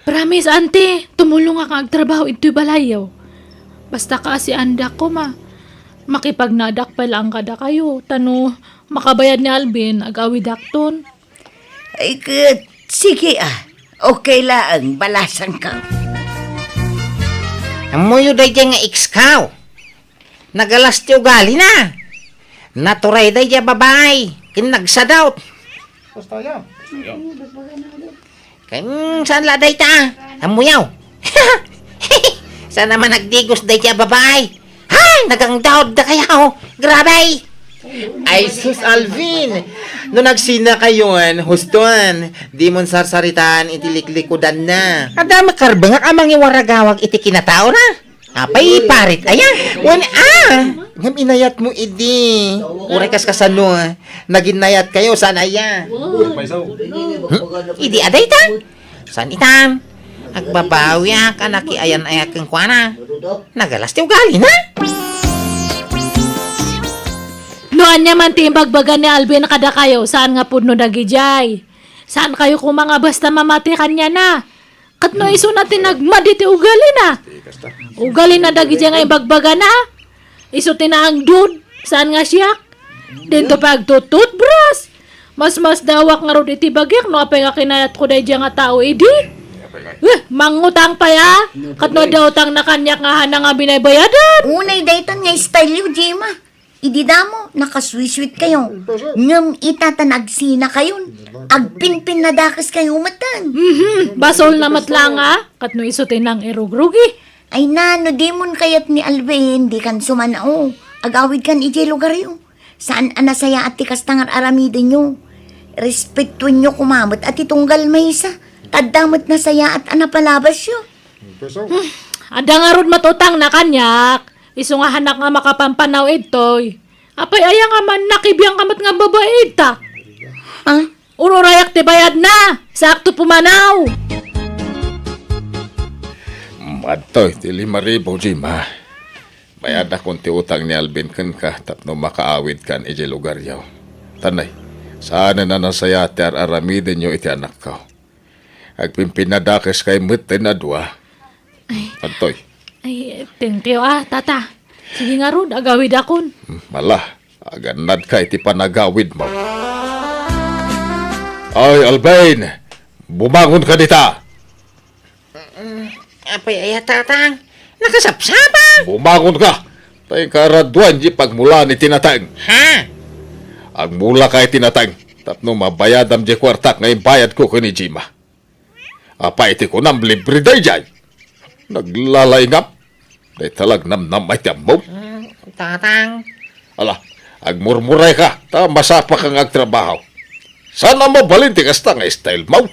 Promise, Anti, tumulongak nga agtrabaho itoy balayyo. Basta kaasiandak koma, makipagnaadak pay laeng kadakayo, ta no makabayad ni Alvin, agawidakton. Ay, ket, sige, a. Okay laeng, balasangko. Ammoyo daydiay nga ex-ko. Nagalas ti ugalina. Naturay daydiay a babai ken nagsadut. Kasta ya. Ken saan la dayta? Ammoyo. Saan a man agdigos daydiay a babai? Hay, nagangdaud dakayo. Grabe! Ay, sus, Alvin! No nagsinakayon, huston, dimon sarsaritaan iti liklikudanna. Adda makarbengak a mangiwaragawag iti kinataona? Apay, parit aya? Wen, a! Ngem inayatmo idi. Uray kaskasano, naginnayatkayo, saan aya? Hmm? Idi a dayta? Saan itan? Agbabawiak a nakiayan-ayak kenkuana. Nagalas ti ugalina. No ania man ti imbagbaga ni Alvin kadakayo, saan nga pudno dagidiay. Saan kayo koma nga basta mamati kaniana? Ket no isuna ti nagmadi ti ugalina. Ugalina dagiti nga ibagbagana. Isu ti naangdud, saan nga siak. Dinto pay agtututbras. Masmasdawak ngarud iti bagik no apay nga kinayatko daydiay nga tao idi. Eh, mangutang pay a. Ket no adda utangna kaniak nga hana nga binaybayadan. Unay daytan nga style yo, Gemma. Idi damo, nakaswiswit kayo. Ngem ita ta nagsinakayon. Agpinpinnadakes kayo metten. Mhm, basolna met la nga, ket no isu ti nangirugrugi. Ay na, no dimon kayat ni Alvin, dikan sumanao. Agawidkan idiay lugaryo. Saan a nasayaat ti kasta nga ar-aramidenyo. Respetuenyo koma met a ti tunggal maysa. Ta adda met nasayaat a napalabasyo. Hmm, adda ngarud met utangna kaniak. Isu nga hanak nga makapampanaw idtoy. Apay aya nga man nakibiang ka met nga babai idta? Ha? Ururayak ti bayadna. Sakto pumanaw. Madtoy ti lima ribu, Gemma. Bayadakon ti utang ni Alvin kenka tapno makaawidkan idiay lugaryo. Tanay, saanen a nasayaat ti ar-aramidenyo iti anakko. Agpinpinnadakes kay metten a dua. Ay. Adtoy. Ay, thank you, ah, tata. Sige ngarud, agawidakon. Hmm, mala, agannadka iti panagawidmo. Ay, Alvin! Bumangonka dita! Mm, apay aya, tatang? Nakasapsapa! Bumangonka! Tay karaduan di pagmulaan iti nateng. Ha? Agmulaka iti nateng tapno mabayadam di kuartak nga imbayadko ken ni Gemma. Apay ti kunam libre daydiay? Naglalaingam. Dayta la agnamnama iti ammom. Mm, tatang. Ala, agmurmurayka, ta masapaka nga agtrabaho. Saan a mabalin ti kasta nga style mo.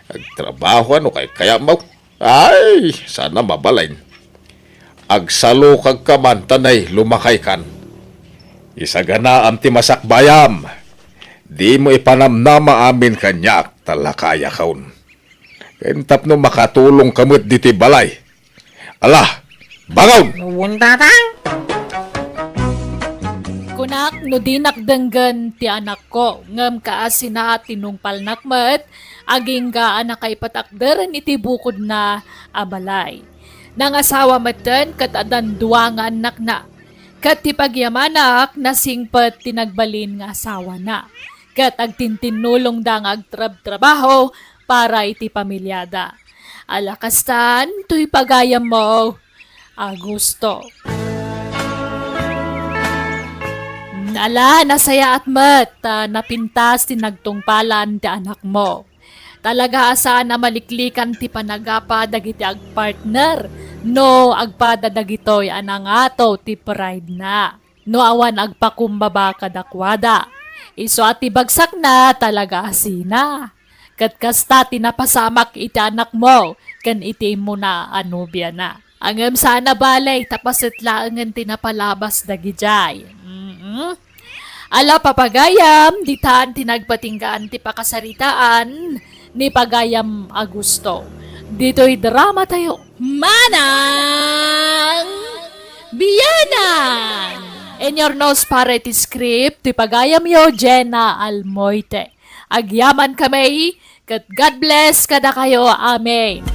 Agtrabaho no kaykayatmo. Ay, saan a mabalin. Agsalukagka man, tanay lumakaykan. Isaganaam ti masakbayam. Dimo ipanamnama amin kaniak, ta lakayakon. Ken tapno makatulongka met ditoy balay. Ala, bangon! Wen, tatang. Kunak no dinak denggen ti anakko, ngem kaasina a tinungpalnak met, agingga a nakaipatakderen iti bukodna a balay. Nangasawa metten ket addan dua nga annakna. Ket ti pagyamanak, nasingpet ti nagbalin nga asawana. Ket agtintinnulongda nga agtrabtrabaho para iti pamiliada. Ala kastan, toy pagayammo, Augusto. Ala, nasayaat met, ta napintas ti nagtungpalan ti anakmo. Talaga a saan a maliklikan ti panagapa dagiti agpartner no agpada dagitoy a nangato ti pride na. No awan agpakumbaba kadakuada, isu a ti bagsakna talaga a sina. Ket kasta ti napasamak iti anakmo ken iti immuna a nobiana. Ngem saan a bale, ta paset laengen ti napalabas dagidiay. Mm-mm. Ala, papagayam, ditan ti nagpatinggaan ti pakasaritaan ni pagayam Augusto. Ditoy drama tayo. Manang Bianang! In your nose para iti script, ti pagayamyo, Jenna Almoite. Agyaman kami, ket God bless kadakayo. Amen.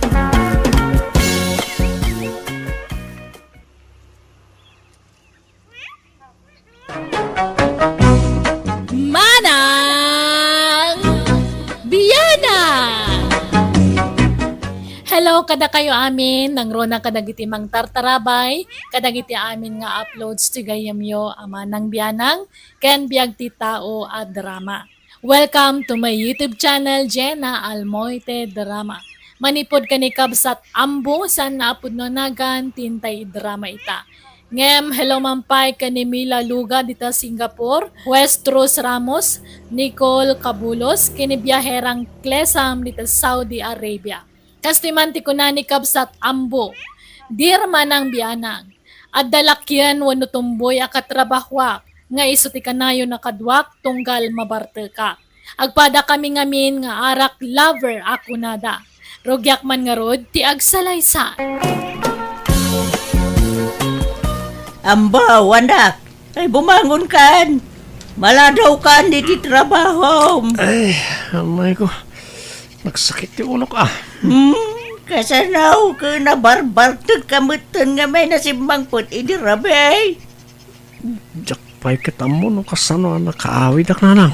Manang Bianang! Hello, kadakayo amin, nangruna kadagiti mangtartarabay, kadagiti amin nga uploads ti gayyemyo a Manang Bianang, ken Biag ti Tao a drama. Welcome to my YouTube channel, Jenna Almoite Drama. Manipud ken ni Kabsat Ambo, saan a pudno a nagan ti intay drama ita. Ngem, hello man pay ken ni Mila Luga dita Singapore, West Rose Ramos, Nicole Cabulos, ken ni Biaherang Klesam dita Saudi Arabia. Kastoy man ti kuna ni Kabsat Ambo, Dear Manang Bianang, adda lakien wenno tumboy a katrabahoak nga isu ti kanayon a kaduak tunggal mabartekak. Agpadakami ngamin nga arak lover a kunada. Rugiak man ngarud ti agsalaysay. Ambaw, anak! Ay, bumangonkan! Maladawkan iti trabahom. Ay, amay ko. Nagsakit ti ulok, ah. Hmm, kasano ket nabarbartek ka metten nga may nasimmangpet idi rabii? Diak pay ket ammo no kasano a nakaawidak, nanang.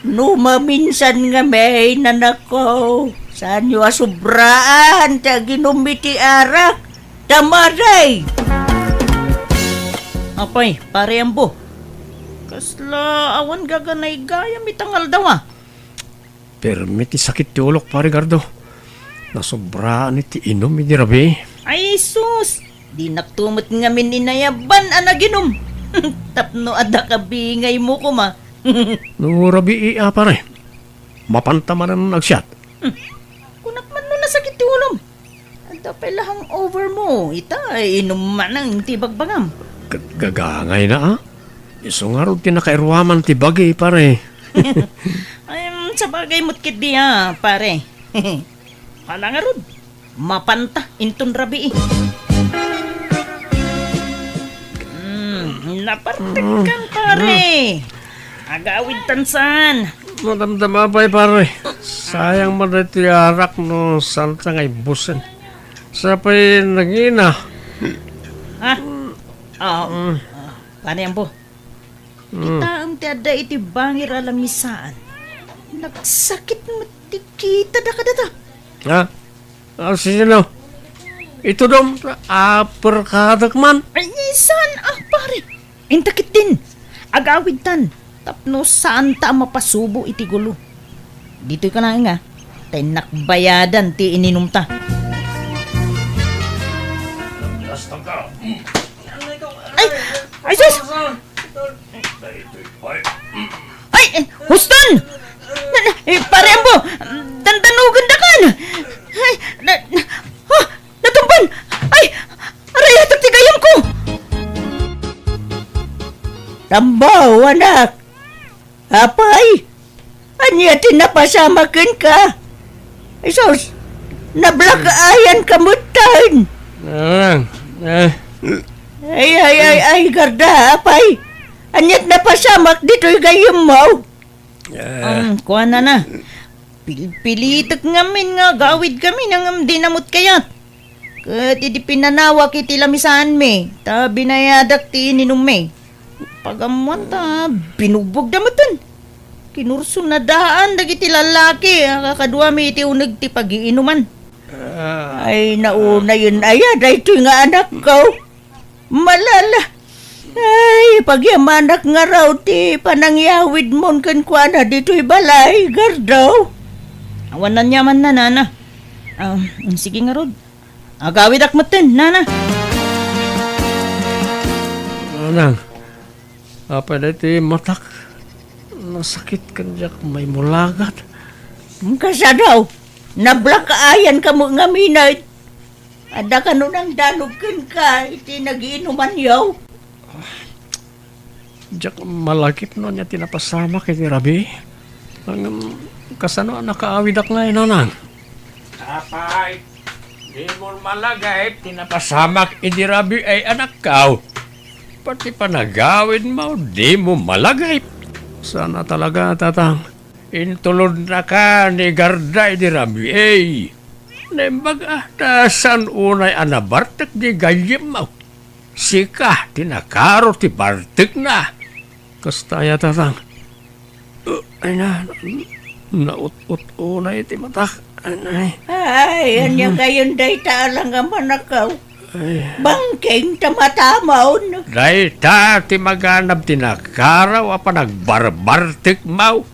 No maminsan nga may nanakko, saanyo a sobraan ti aginum iti arak. Tamaday! Apay, Pare Ambo. Kasla awan gaganaygayam ita nga aldaw, a? Permi ti sakit ti ulok, Pare Gardo. Nasobraan iti inum idi rabii. Ay, sus! Dinakto met ngamin inayaban a naginum. Tapno adda kabingaymo koma. No rabii a, pare, mapanta manen agsiat. Hmm. Kunak man no nasakit ti ulom. Adda pay la hangover mo, ita, inum manen ti bagbagam. Ket gagangayna, a? Isu ngarud ti nakairuaman ti bagi, pare. Ay, mm, sabagay met ketdi, a, pare. Hala ngarud, mapanta inton rabii. Mm, napartekkan, pare. Agawidtan saan. Madamdama pay, pare. Sayang man daytoy arak no saanta nga ibbusen. Sa pay nangina. Ha? Ah, ah, Pare Ambo. Mm. Kitaem ti adda iti bangir a lamisaan. Nagsakit met ti kitada kadata. Ha? Ah, sino? Itudom, aperkadak man. Ay, saan a, pare? Inta ketdin, agawidtan, tapno saanta a mapasubo iti gulo. Ditoy ka laeng, a, ta innak bayadan ti ininumta. Ay! Ay, sus! Ay, eh, huston! Na, na, eh, Pare Ambo, dandanugendakan! Ay, na, na, oh, natumban! Ay, arayatek ti gayyemko! Tambaw, anak! Apay, ania ti napasamak kenka? Isus, nablack-eyen ka metten. Ah, eh. Ay, ay, ay, ay, Garda, apay, aniat napasamak ditoy gayyemmo? Eh. Um, kuana na. Pilpilitek ngamin nga agawidkami ngem dina met kayat. Ket idi pinanawak iti lamisaanmi, ta binayadak ti ininummi. Pagammoan ta binugbogda metten. Kinursunadaan dagiti lallaki a kakaduami iti uneg ti pagiinuman. Ah. Ay, naunayen aya daytoy nga anakko. Malala. Ay, pagyamanak ngarud ti panangyawidmon kenkuana ditoy balay, Gardo. Awan aniamanna, nana. Ah, sige ngarud. Agawidak metten, nana. Nanang, apay daytoy matak? Nasakit ken diak maimulagat. Kasano? Nablack-eyen ka met ngamin. Adda kano nangdanog kenka iti nagiinumanyo? Diak malagip no ania ti napasamak iti rabii. Ngem kasano a nakaawidak ngay, nanang? Apay, dimo malagip ti napasamak iti rabii, anakko. Pati panagawidmo, dimo malagip. Saan a talaga, tatang. Intulodnaka ni Garda idi rabii. Naimbag a, ta saan unay a nabartek di gayyemmo. Sika ti nakaro ti bartekna. Kasta aya, tatang. Uh, ay na, naut-ut unay ti matak. Ay, ay. Ay, ania gayon dayta a langamanakaw? Ay. Bangkeng ta matamon. Dayta ti maganab ti nakaraw a panagbarbartekmo.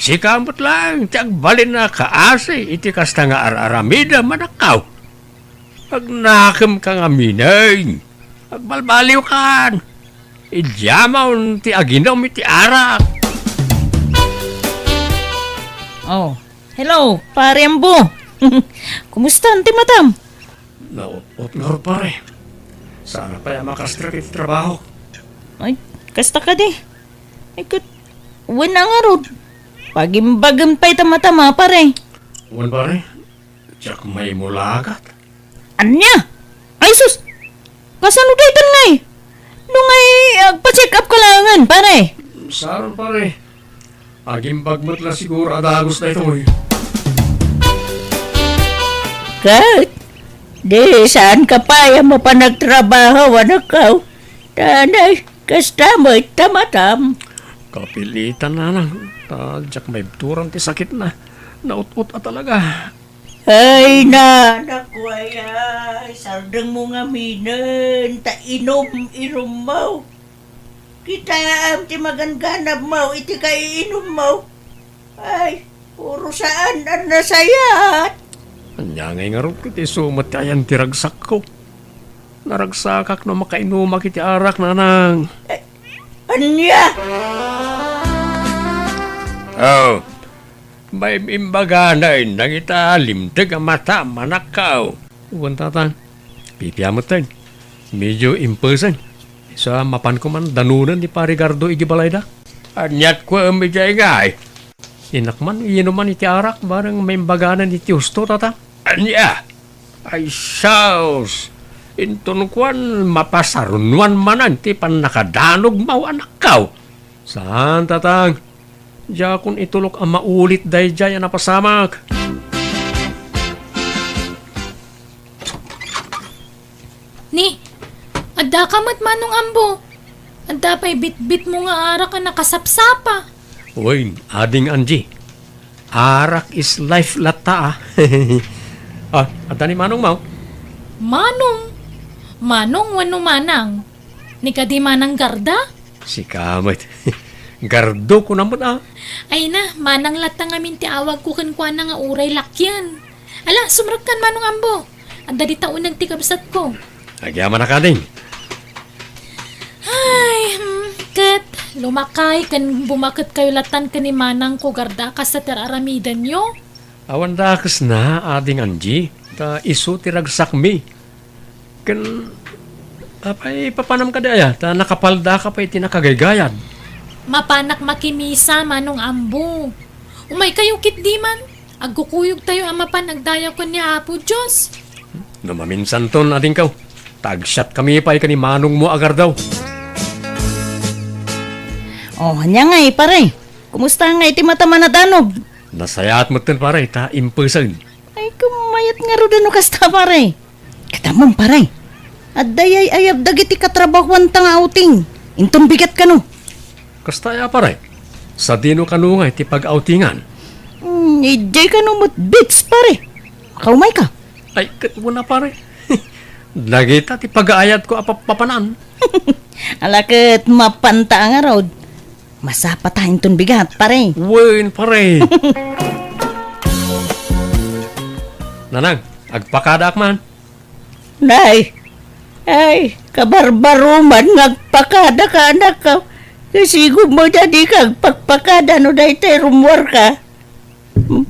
Sika met laeng ti agbalin a kaasi iti kasta nga ar-aramidem, anakko. Agnakemka ngamin. Agbalbaliwkan. Idiamon ti aginum iti arak. Oh, hello, Pare Ambo. Kumusta ti matam? Naut-ot ngarud, pare. Saan pay a makastrek iti trabaho. Ay, kasta kadi. Ay, ket, wen a ngarud. Pagimbagem pay ta matam, pare. Wen, pare. Diak maimulagat. Ania? Ay, sus! Kasano daytan ngay? No ngay, agpa-check up ka laengen, pare. Saron, pare. Agimbag met la siguro a dagus daytoy. Ket, di saan ka pay a mapan agtrabaho, anakko? Tanay, kasta met ta matam. Kapilitan, nanang. Ta diak maibturan ti sakitna. Naut-ot a talaga. Ay, na, naku, ay, ay, sardengmo ngaminen, ta inom-inommo. Kitaem ti magangganabmo iti kaiinummo. Ay, puro saan a nasayat. Ania ngay ngarud ket isu met ti ayan ti ragsakko? Naragsakak no makainumak iti arak, nanang. Eh, ania? Oh, maimbagana inna ita limteg a mata, manakkaw. Wen, tatang. Pipia metten. Medio impesen. Sa mapan koman danonen ni Pare Gardo iti balayda. Aniat kuem idiay ngay? Innak man inuman iti arak, bareng maimbaganan iti husto, tata. Ania? Ay, sus! Inton kuan, mapasarunoan manen ti pannakadanogmo, anakko. Saan, tatang. Diakon itulok a maulit daydiay a napasamak. Ni, adda ka met, Manong Ambo. Adda pay bitbitmo nga arak a nakasapsapa. Wen, Ading Angie. Arak is life latta, ah. Ah, adda ni Manongmo? Manong? Manong wenno Manang? Ni kadi Manang Garda? Sika met. Gardo ko na met, ah. Ay na, Manang latta ngamin ti awagko kenkuana nga uray lakyan. Ala, sumrekkan, Manong Ambo. Adda dita uneg ti kabsatko. Agyamanak, Ading. Ay, hmm, ket lumakay ken bumaketkayo lattan ken ni Manangko Garda kasta ti ar-aramidenyo? Awan dakesna, Ading Angie, ta isu ti ragsakmi. Ken, apay, papanam kadi aya, ta nakapaldaka pay iti nakagaygayad. Mapanak makimisa, Manong Ambo. Umaykayo ketdi man. Agkukuyogtayo a mapan agdayaw ken ni Apo Dios. No maminsanton, adingko, ta agsiatkami pay ken ni manongmo a Gardaw. Oh, ania ngay, pare? Kumusta ngay ti matam a nadanog? Nasayaat metten, pare, ta impesen. Ay, kumayat ngarud no kasta, pare. Ket ammom, pare, adda ay-ayab dagiti katrabahuanta nga outing. Inton bigat kano. Kasta aya, pare? Sadino kano ngay ti pag-outingan? Hmm, idiay kano met beach, pare. Makaumayka. Ay, ket wen a, pare. Dagita ti pagaayatko a pap-, papanan. Ala ket mapanta ngarud. Masapata inton bigat, pare. Wen, pare. Nanang, agpakadaak man. Nay, ay, kabarbaroman nga agpakadaka, anakko. Kasigom met a dika agpakpakada no daytoy rummuarka.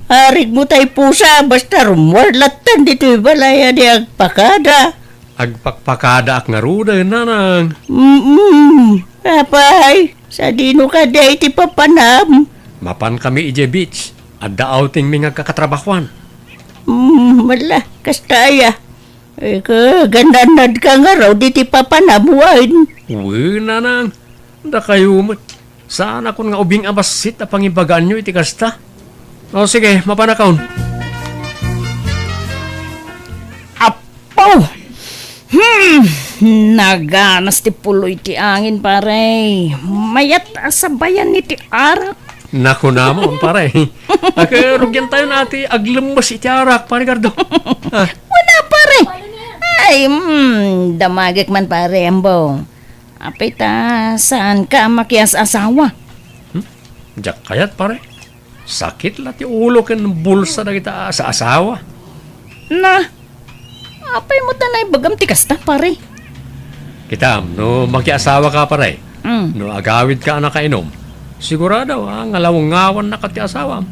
Arigmo tay pusa, basta rummuar lattan ditoy balay a di agpakada. Agpakpakadaak ngaruden, nanang. Mm-mm. Apay, sadino kadi ti papanam? Mapankami idiay beach. Adda outingmi nga agkakatrabahuan. Mm, mala, kasta aya. Eh, kagananadka ngarud iti papanam wen? Wen, nanang. Dakayo met. Saanakon nga ubing a bassit a pangibagaanyo iti kasta. O, sige, mapanakon. Apo! Hmm! Naganas ti puloy ti angin, pare. Mayat a sabayan iti arak. Nakunamon, pare. Aka, rugian tayo na ti aglemmes iti arak, pare Gardo. Ah. Wala, pare. Ay, hmm, damagek man, pare, ambo. Apay ta, saan ka makias-asawa? Hmm? Diak kayat, pare. Sakit la ti ulo ken bulsa dagita a-, sa asawa. Na, apay mo ta naibagam ti kasta, pare? Kitam, no makiasawa ka, pare, Mm. no agawid ka a nakainom, sigurado a ngalawngawan na ka ti asawam.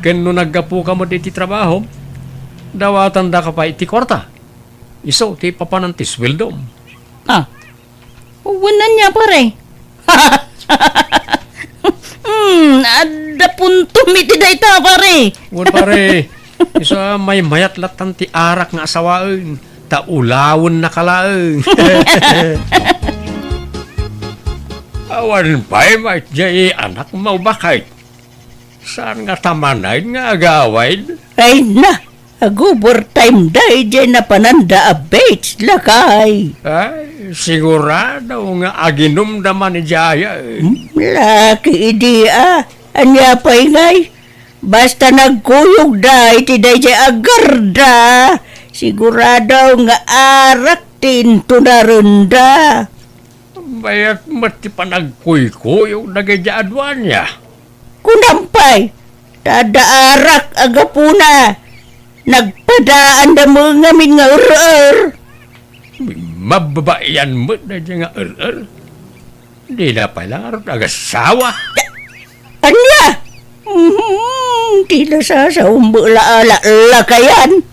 Ken no naggapu ka met iti trabaho, dawatan da ka pay ti kwarta. Isu ti papanan ti sueldom. Ah, Wen ania, pare? Hmm, adda puntom iti dayta, pare. Wen, pare. Isu a maymayat lattan ti arak nga asawaen, ta ulawen na ka laeng. Awan pay met jay anak mo, baket? Saan nga ta manen nga agawid? Ay na, ag-overtime da idiay napananda a beach, lakay. Ay, sigurado nga aginumda man idiay. Hmm, laki idi, a. Ania pay ngay? Basta nagkuyogda iti daydiay a garda, sigurado nga arak ti intunarenda. Mayat met ti panagkuykuyog dagiti aduania. Kunam pay, ta adda arak a gapuna. Nagpadaanda met ngamin nga er-er. Mababaian met daydiay nga er-er. Dina pay la ngarud agassawa. Ania? Mhm, ti nasasaom la, la, lakayan.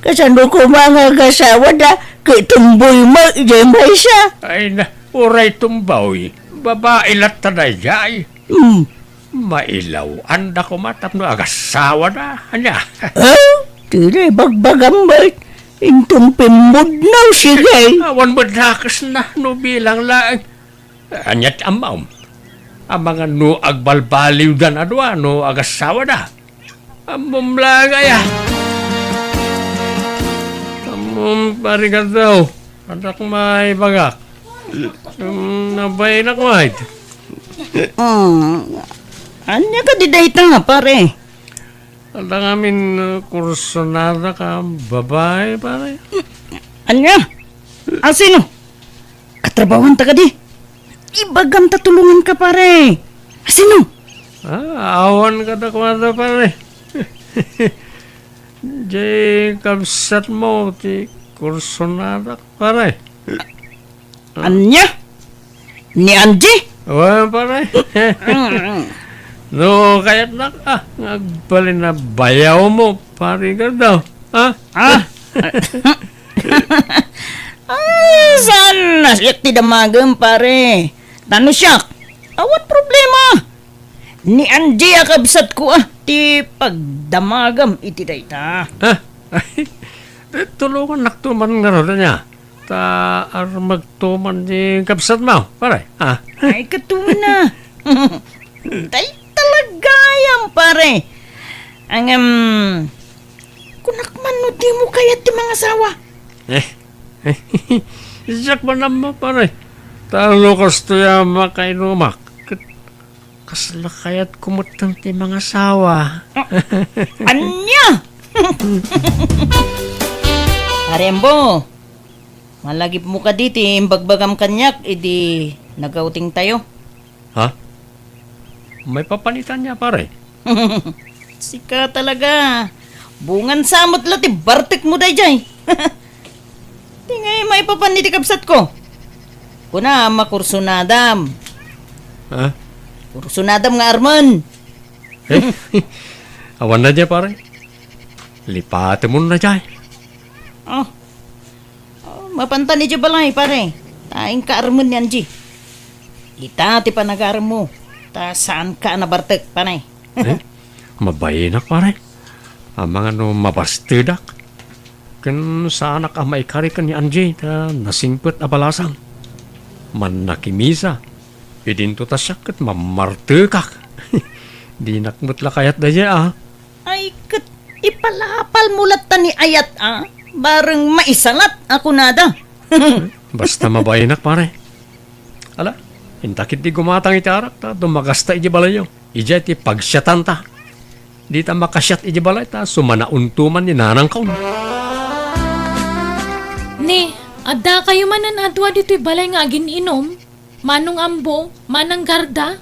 Kasano koma nga agasawada, ket tumboy met jay maysa. Ay na, uray tumboy, babai latta daydiay. Hmm. Mailaw-anda koma tapno agasawada, ania? Ah? Ti naibagbagam met, inton pimmudnaw, sige. Awan met dakesna no bilang laeng. Ania ti ammom? Amangan no agbalbaliwdan a dua no agasawada. Ammom laeng aya. Ammom, pare, kadaw. Anak maibagak. Hmm, nabainak met. Hmm. Ania kadi dayta, pare? Adda ngamin, uh, kursunada ka babai, pare? Ania? Asino? Katrabahanta kadi? Ibagam ta tulonganka, pare. Asino? Ah, awan kadakuada, pare. Jay kabsatmo ti kursunada, pare. Ania? Ni Angie? Wen, pare. Mm. No kayatnak, ah, nga agbalin a bayawmo, pare, kadaw. Ha? Ah? Ah, saan a siak ti damagem, pare? Ta no siak, awan problema. Ni Angie a kabsatko, ah, ti pagdamagam iti dayta. Ah? Tulongannakto man ngarud, ania? Ta armegto man ti kabsatmo, pare, ah. Ay, katuna. Dayta la gayam, pare. Ngem, kunak man no dimo kayat ti mangasawa. Eh, siak man ammo, pare. Ta no kastoy a makainumak, ket kasla kayatko metten ti mangasawa. Ah, ania? Pare Ambo, malagipmo kadi ti imbagbagam kaniak idi nagawtingtayo? Ha? Maipapan ita ania, pare? Sika talaga. Bungan sa met la ti bartekmo daydiay. Ti ngay maipapan iti kabsatko. Kuna, makursunadam. Ha? Kursunadam nga armen. Eh? Awan na dia, pare. Lipatemon na dia. Oh. Oh, mapantan idiay balay, pare. Ta inka armen ni Angie. Ita ti panagaremmo. Ta saanka a nabartek, pare. Eh? Mabainak, pare. Amangan no mabastedak. Ken saanak a maikari ken ni Angie ta nasingpet a balasang. Mannakimisa. Idinto ta siak ket mammartekak. Dinak met la kayat daydiay, ah. Ay, ket ipalapalmo latta ni ayat, a? Bareng maisalat a kunada. Basta mabainak, pare. Ala, inta ketdi gumatang iti arak ta dumagasta idiay balayyo. Idiay ti pagsiatanta. Dita makasiat idiay balay ta sumanaonto man ni nanangko. Ni, addakayo manen a dua ditoy balay nga agin-inom? Manong Ambo, Manang Garda?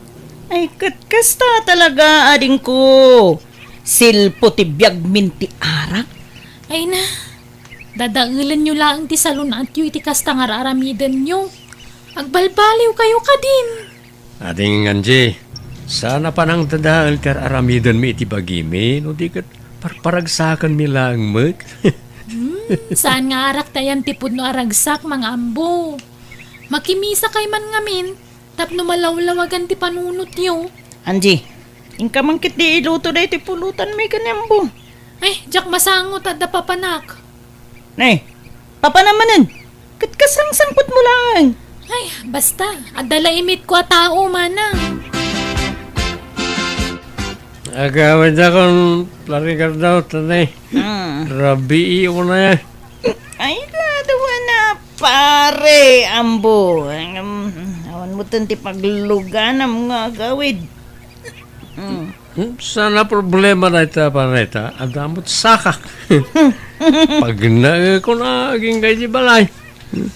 Ay, ket kasta talaga, adingko. Silpo ti biagmin ti arak. Ay na, dadaelenyo laeng ti salun-atyo iti kasta nga ar-aramidenyo. Agbalbaliwkayo kadin. Ading Angie, saan a panangdadael ti ar-aramidenmi iti bagimi, no di ket parparagsakenmi laeng met. Hmm, saan nga arak ti ayan ti pudno a ragsak, Mang Ambo. Makimisakay man ngamin, tapno malawlawagan ti panunotyo. Angie, inka man ketdi iluto daytoy pulutanmi ken ni Ambo. Ay, diak masango ta adda papanak. Ne, papanam manen. Ket kasangsangpetmo laeng. Ay, basta, adda la imitko a tao, manang. Agawidakon, Pari Gardo, tanay. Hmm. Rabii unay. Ay, kadawa na, pare, ambo. Em, awan mo ti pagluganam nga agawid. Hmm. Hmm, saan a problema dayta, pare, ta adda met sakak. Pagnaekon a agingga iti balay.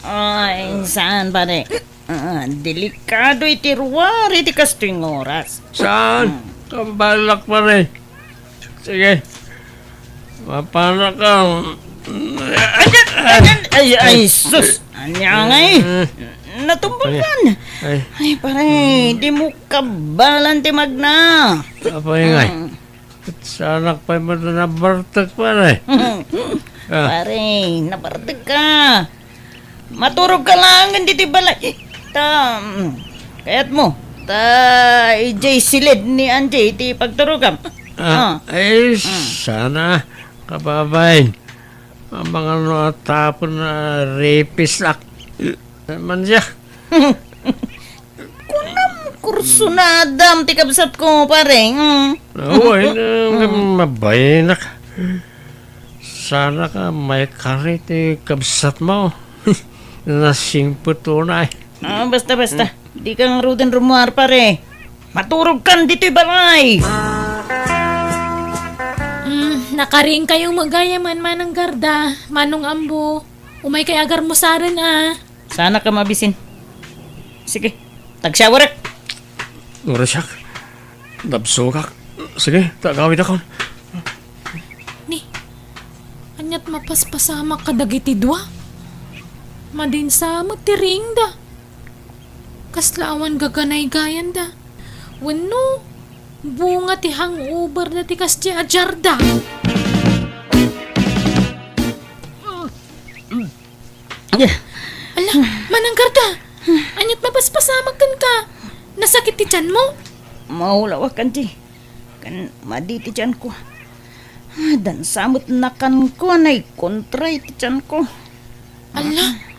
Ay, saan, pare? Ah, delikado iti ruar iti kastoy nga oras. Saan? Hmm. Kabalak, pare. Sige. Mapanaka. Ay, ay, ay, sus! Ania ngay? Eh. Natumbakan. Ay. Ay, pare, di mo kabalan ti magna. Apay ngay? Mm. Saanak pay met nabartek, pare. Ah. Pare, nabartek ka. Maturog ka laengen ditoy balay. Ta, mm, kayat mo. Ta, idiay silid ni Angie ti pagturogam. Ah, ah. Eh, mm. Sana, kababay. Amangan no a tapon a repisak. Man siya. Kunam, kursunadam ti kabsatko, pare. Mm. Awan, mm, mabayanak. Saanak a maikari ti kabsatmo. Nasingpet unay. Ah, basta, basta. Dika ngaruden rummuar, pare. Maturog kan ditoy balay. Mm, nakariingkayo met gayam, Manang Garda, Manong Ambo. Umaykay agarmusaren a. Saanak a mabisin. Sige, tagsiawarek. Ngura siak. Nabsogak. Sige, ta agawidakon. Ni, ania't mapaspasamak kadagiti dua? Madinsa met ti riingda. Kasla awan gaganaygayanda. Wenno, bunga ti hangover da ti kasdi a jarda. Ala, Manang Garda, ania't mapaspasamak kenka? Nasakit ti tianmo? Maulawak, Angie. Ken madi ti tianko. Dansa met nakanko a naikontra iti tianko. Ala,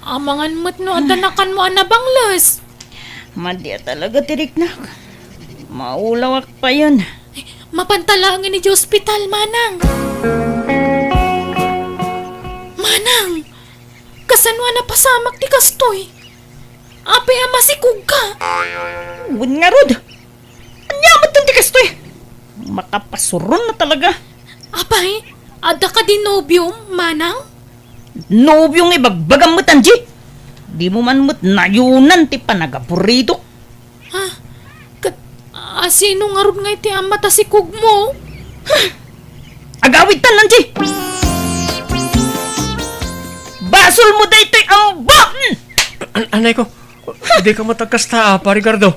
amangan met no adda nakanmo a nabangles. Madi a talaga ti riknak. Maulawak payen. Mapanta laengen iti ospital, Manang. Manang, kasano a napasamak ti kastoy? Apay a masikogka? Wen ngarud, ania met ti kastoy? Makapasuron na talaga. Apay, adda kadi nobiom, Manang? Nobio nga ibagbagam met, Angie? Dimo man met nayonan ti panagaburidok. Ha? Ket, a, sino ngarud nga iti ama ta sikogmo? Agawidtan, Angie! Basolmo daytoy, Ambo! An-, anay ko, dika met agkasta, a, Pari Gardo.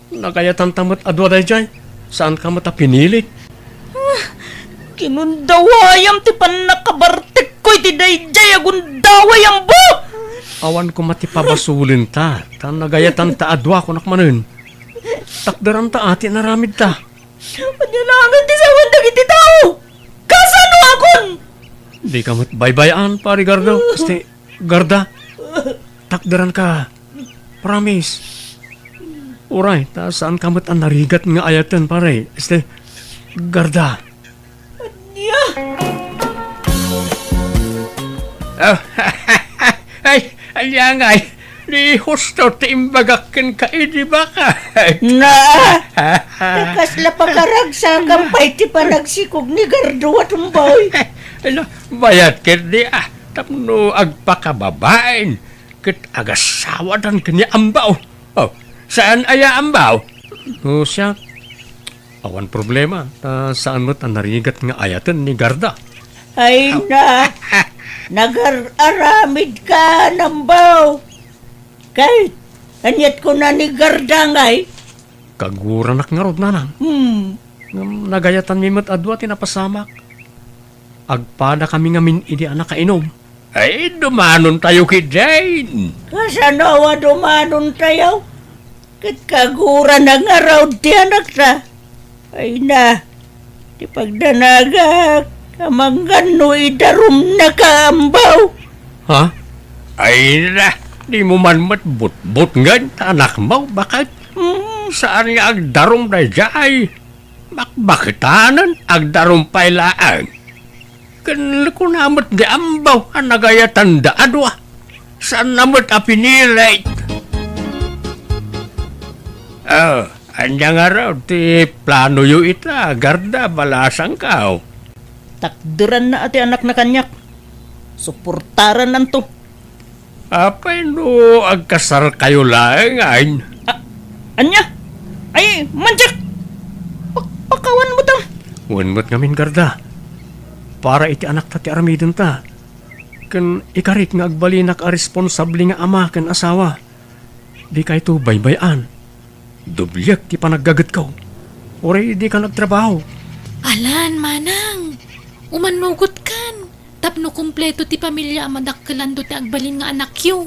Nagayatanta met a dua daydiay. Saanka met a pinilit. Ah, kinundawayam ti pannakabartekko iti daydiay a gundaway, Ambo! Awan koma ti pabasolenta, ta nagayatanta a dua, kunak manen. Takderanta a ti inaramidta. Ania laengen ti sawen dagiti tao? Kasanoakon? Dika met baybay-an, Pari Gardo. Asti, Garda, takderanka. Promise. Uray, ta saanka met a narigat nga ayaten, pare. Este, Garda. Ania? Ah, ay, ania ngay? Ni husto ti imbagak kenka idi baka. Na, ta kasla pakaragsakam pay ti panagsikog ni Gardo a tumbay. Ala, bayat ket di, ah, tapno agpakababain. Ket agasawadan ken ni Ambaw. Oh, saan aya Ambaw? No siak, awan problema, ta saan met a narigat nga ayaten ni Garda. Ay na, nagar-aramid ka, Ambaw. Kay, aniat kuna ni Garda ngay? Kaguranak ngarud, nanang. Hmm. Ngem nagayatanmi met a dua ti napasamak. Agpadakami ngamin idi a nakainom. Ay, dumanontayo ketdin. Kasano a dumanontayo? Ket kagura na ngarud ti anakta. Ay na, ti pagdanagak, amangan no idarumnaka, Ambaw. Ha? Ay na, Dimo man met butbutngen ta anakmo, baket? Hmm, saan nga agdarum daydiay. Bakbaketanen, agdarum pay laeng. Ken kuna met ni Ambo a nagayatanda a dua. Saanna met a pinilit. Oh, ania ngarud ti planoyo ita, Garda, balasangko? Takderanna a ti anakna kaniak. Suportarannanto. Apay no agkasarkayo laengen? A-, ania? Ay, manjak! Pak-, pakawanmo ta. Wen met ngamin, Garda. Para iti anakta ti aramidenta. Ken ikarik nga agbalinak a responsable nga ama ken asawa. Dikayto baybay-an. Dobliek ti panaggagetko. Uray dika nagtrabaho. Alan, manang. Umannugotkan. Tapno kompleto ti pamilia a madakkelanto ti agbalin nga anakyo.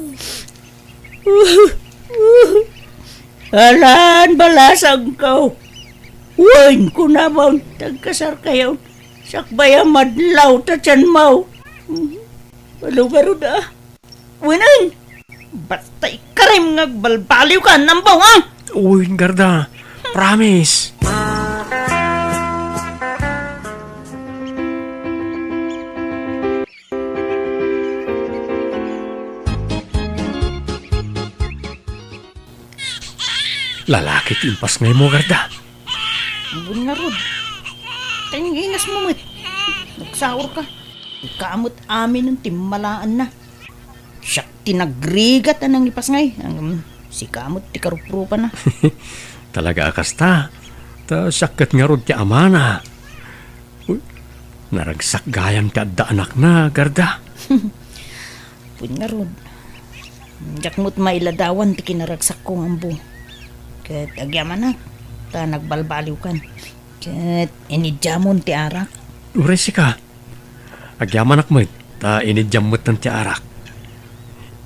Alan, balasangko. Wen, kunamon, tagkasarkayon. Sakbay a madlaw ta tianmo. Malugarod a. Wenen, basta ikarim nga agbalbaliwkan, Ambo, ha? Uy, Garda. Promise. Lalaki ti impasngaymo, Garda. Ambon ngarud. Tainginasmo met. Nagsaurka. Ika met aminen ti malaanna. Siak ti nagrigat a nangipasngay. Ngem sika met ti karuprupana. Talaga a kasta. Ta siak ket ngarud ti amana. Uy, naragsak gayam ti adda anakna, Garda. Wen ngarud, diak met mailadawan ti kinaragsakko nga ammo. Ket agyamanak, ta nagbalbaliwkan. Ket inidiamon ti arak. Uray sika, agyamanak met, ta inidiam metten ti arak.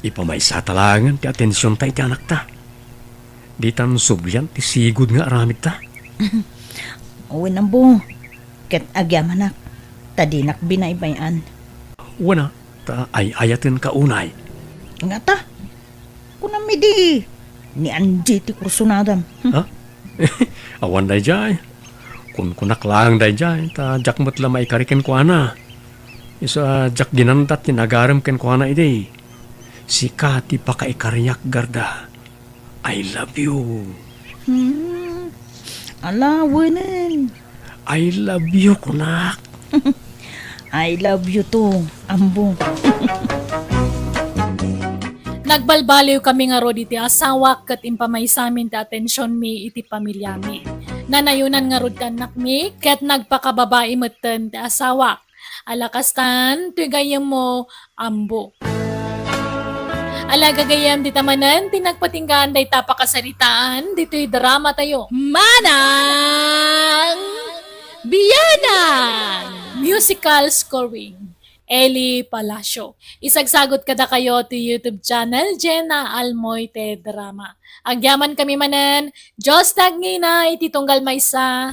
Ipamaysata laengen ti atensionta iti anakta. Ditan sublian ti sigud nga aramidta. Wen ammo, ket agyamanak, ta dinak binaybay-an. Wen a, ta ay-ayatenka unay. Ngata? Kunam idi, ni Angie ti kursunadam. Hmm? Ha? Awan daydiay. Kunkunak laeng daydiay, ta diak met la maikari kenkuana. Isu a diak ginandat ti nagarem kenkuana idi. Sika ti pakaikariak, Garda. I love you. Hmm. Ala, wenen. I love you, kunak. I love you too, ammo. Nagbalbaliw kami ngarud iti asawak ket impamaysamin ti atensionmi iti pamilyami. Nanayonan ngarud ti annakmi ket nagpakababai metten ti asawak. Ala kastan, toy gayyemmo, ammo. Ala gagayyem, dita manen ti nagpatinggaan dayta pakasaritaan ditoy dramatayo. Manang Bianang! Musical scoring, Eli Palacio. Isagsagot kadakayo ti YouTube channel, Jenna Almoite Drama. Agyaman kami manen, Dios ti agngina iti tunggal maysa.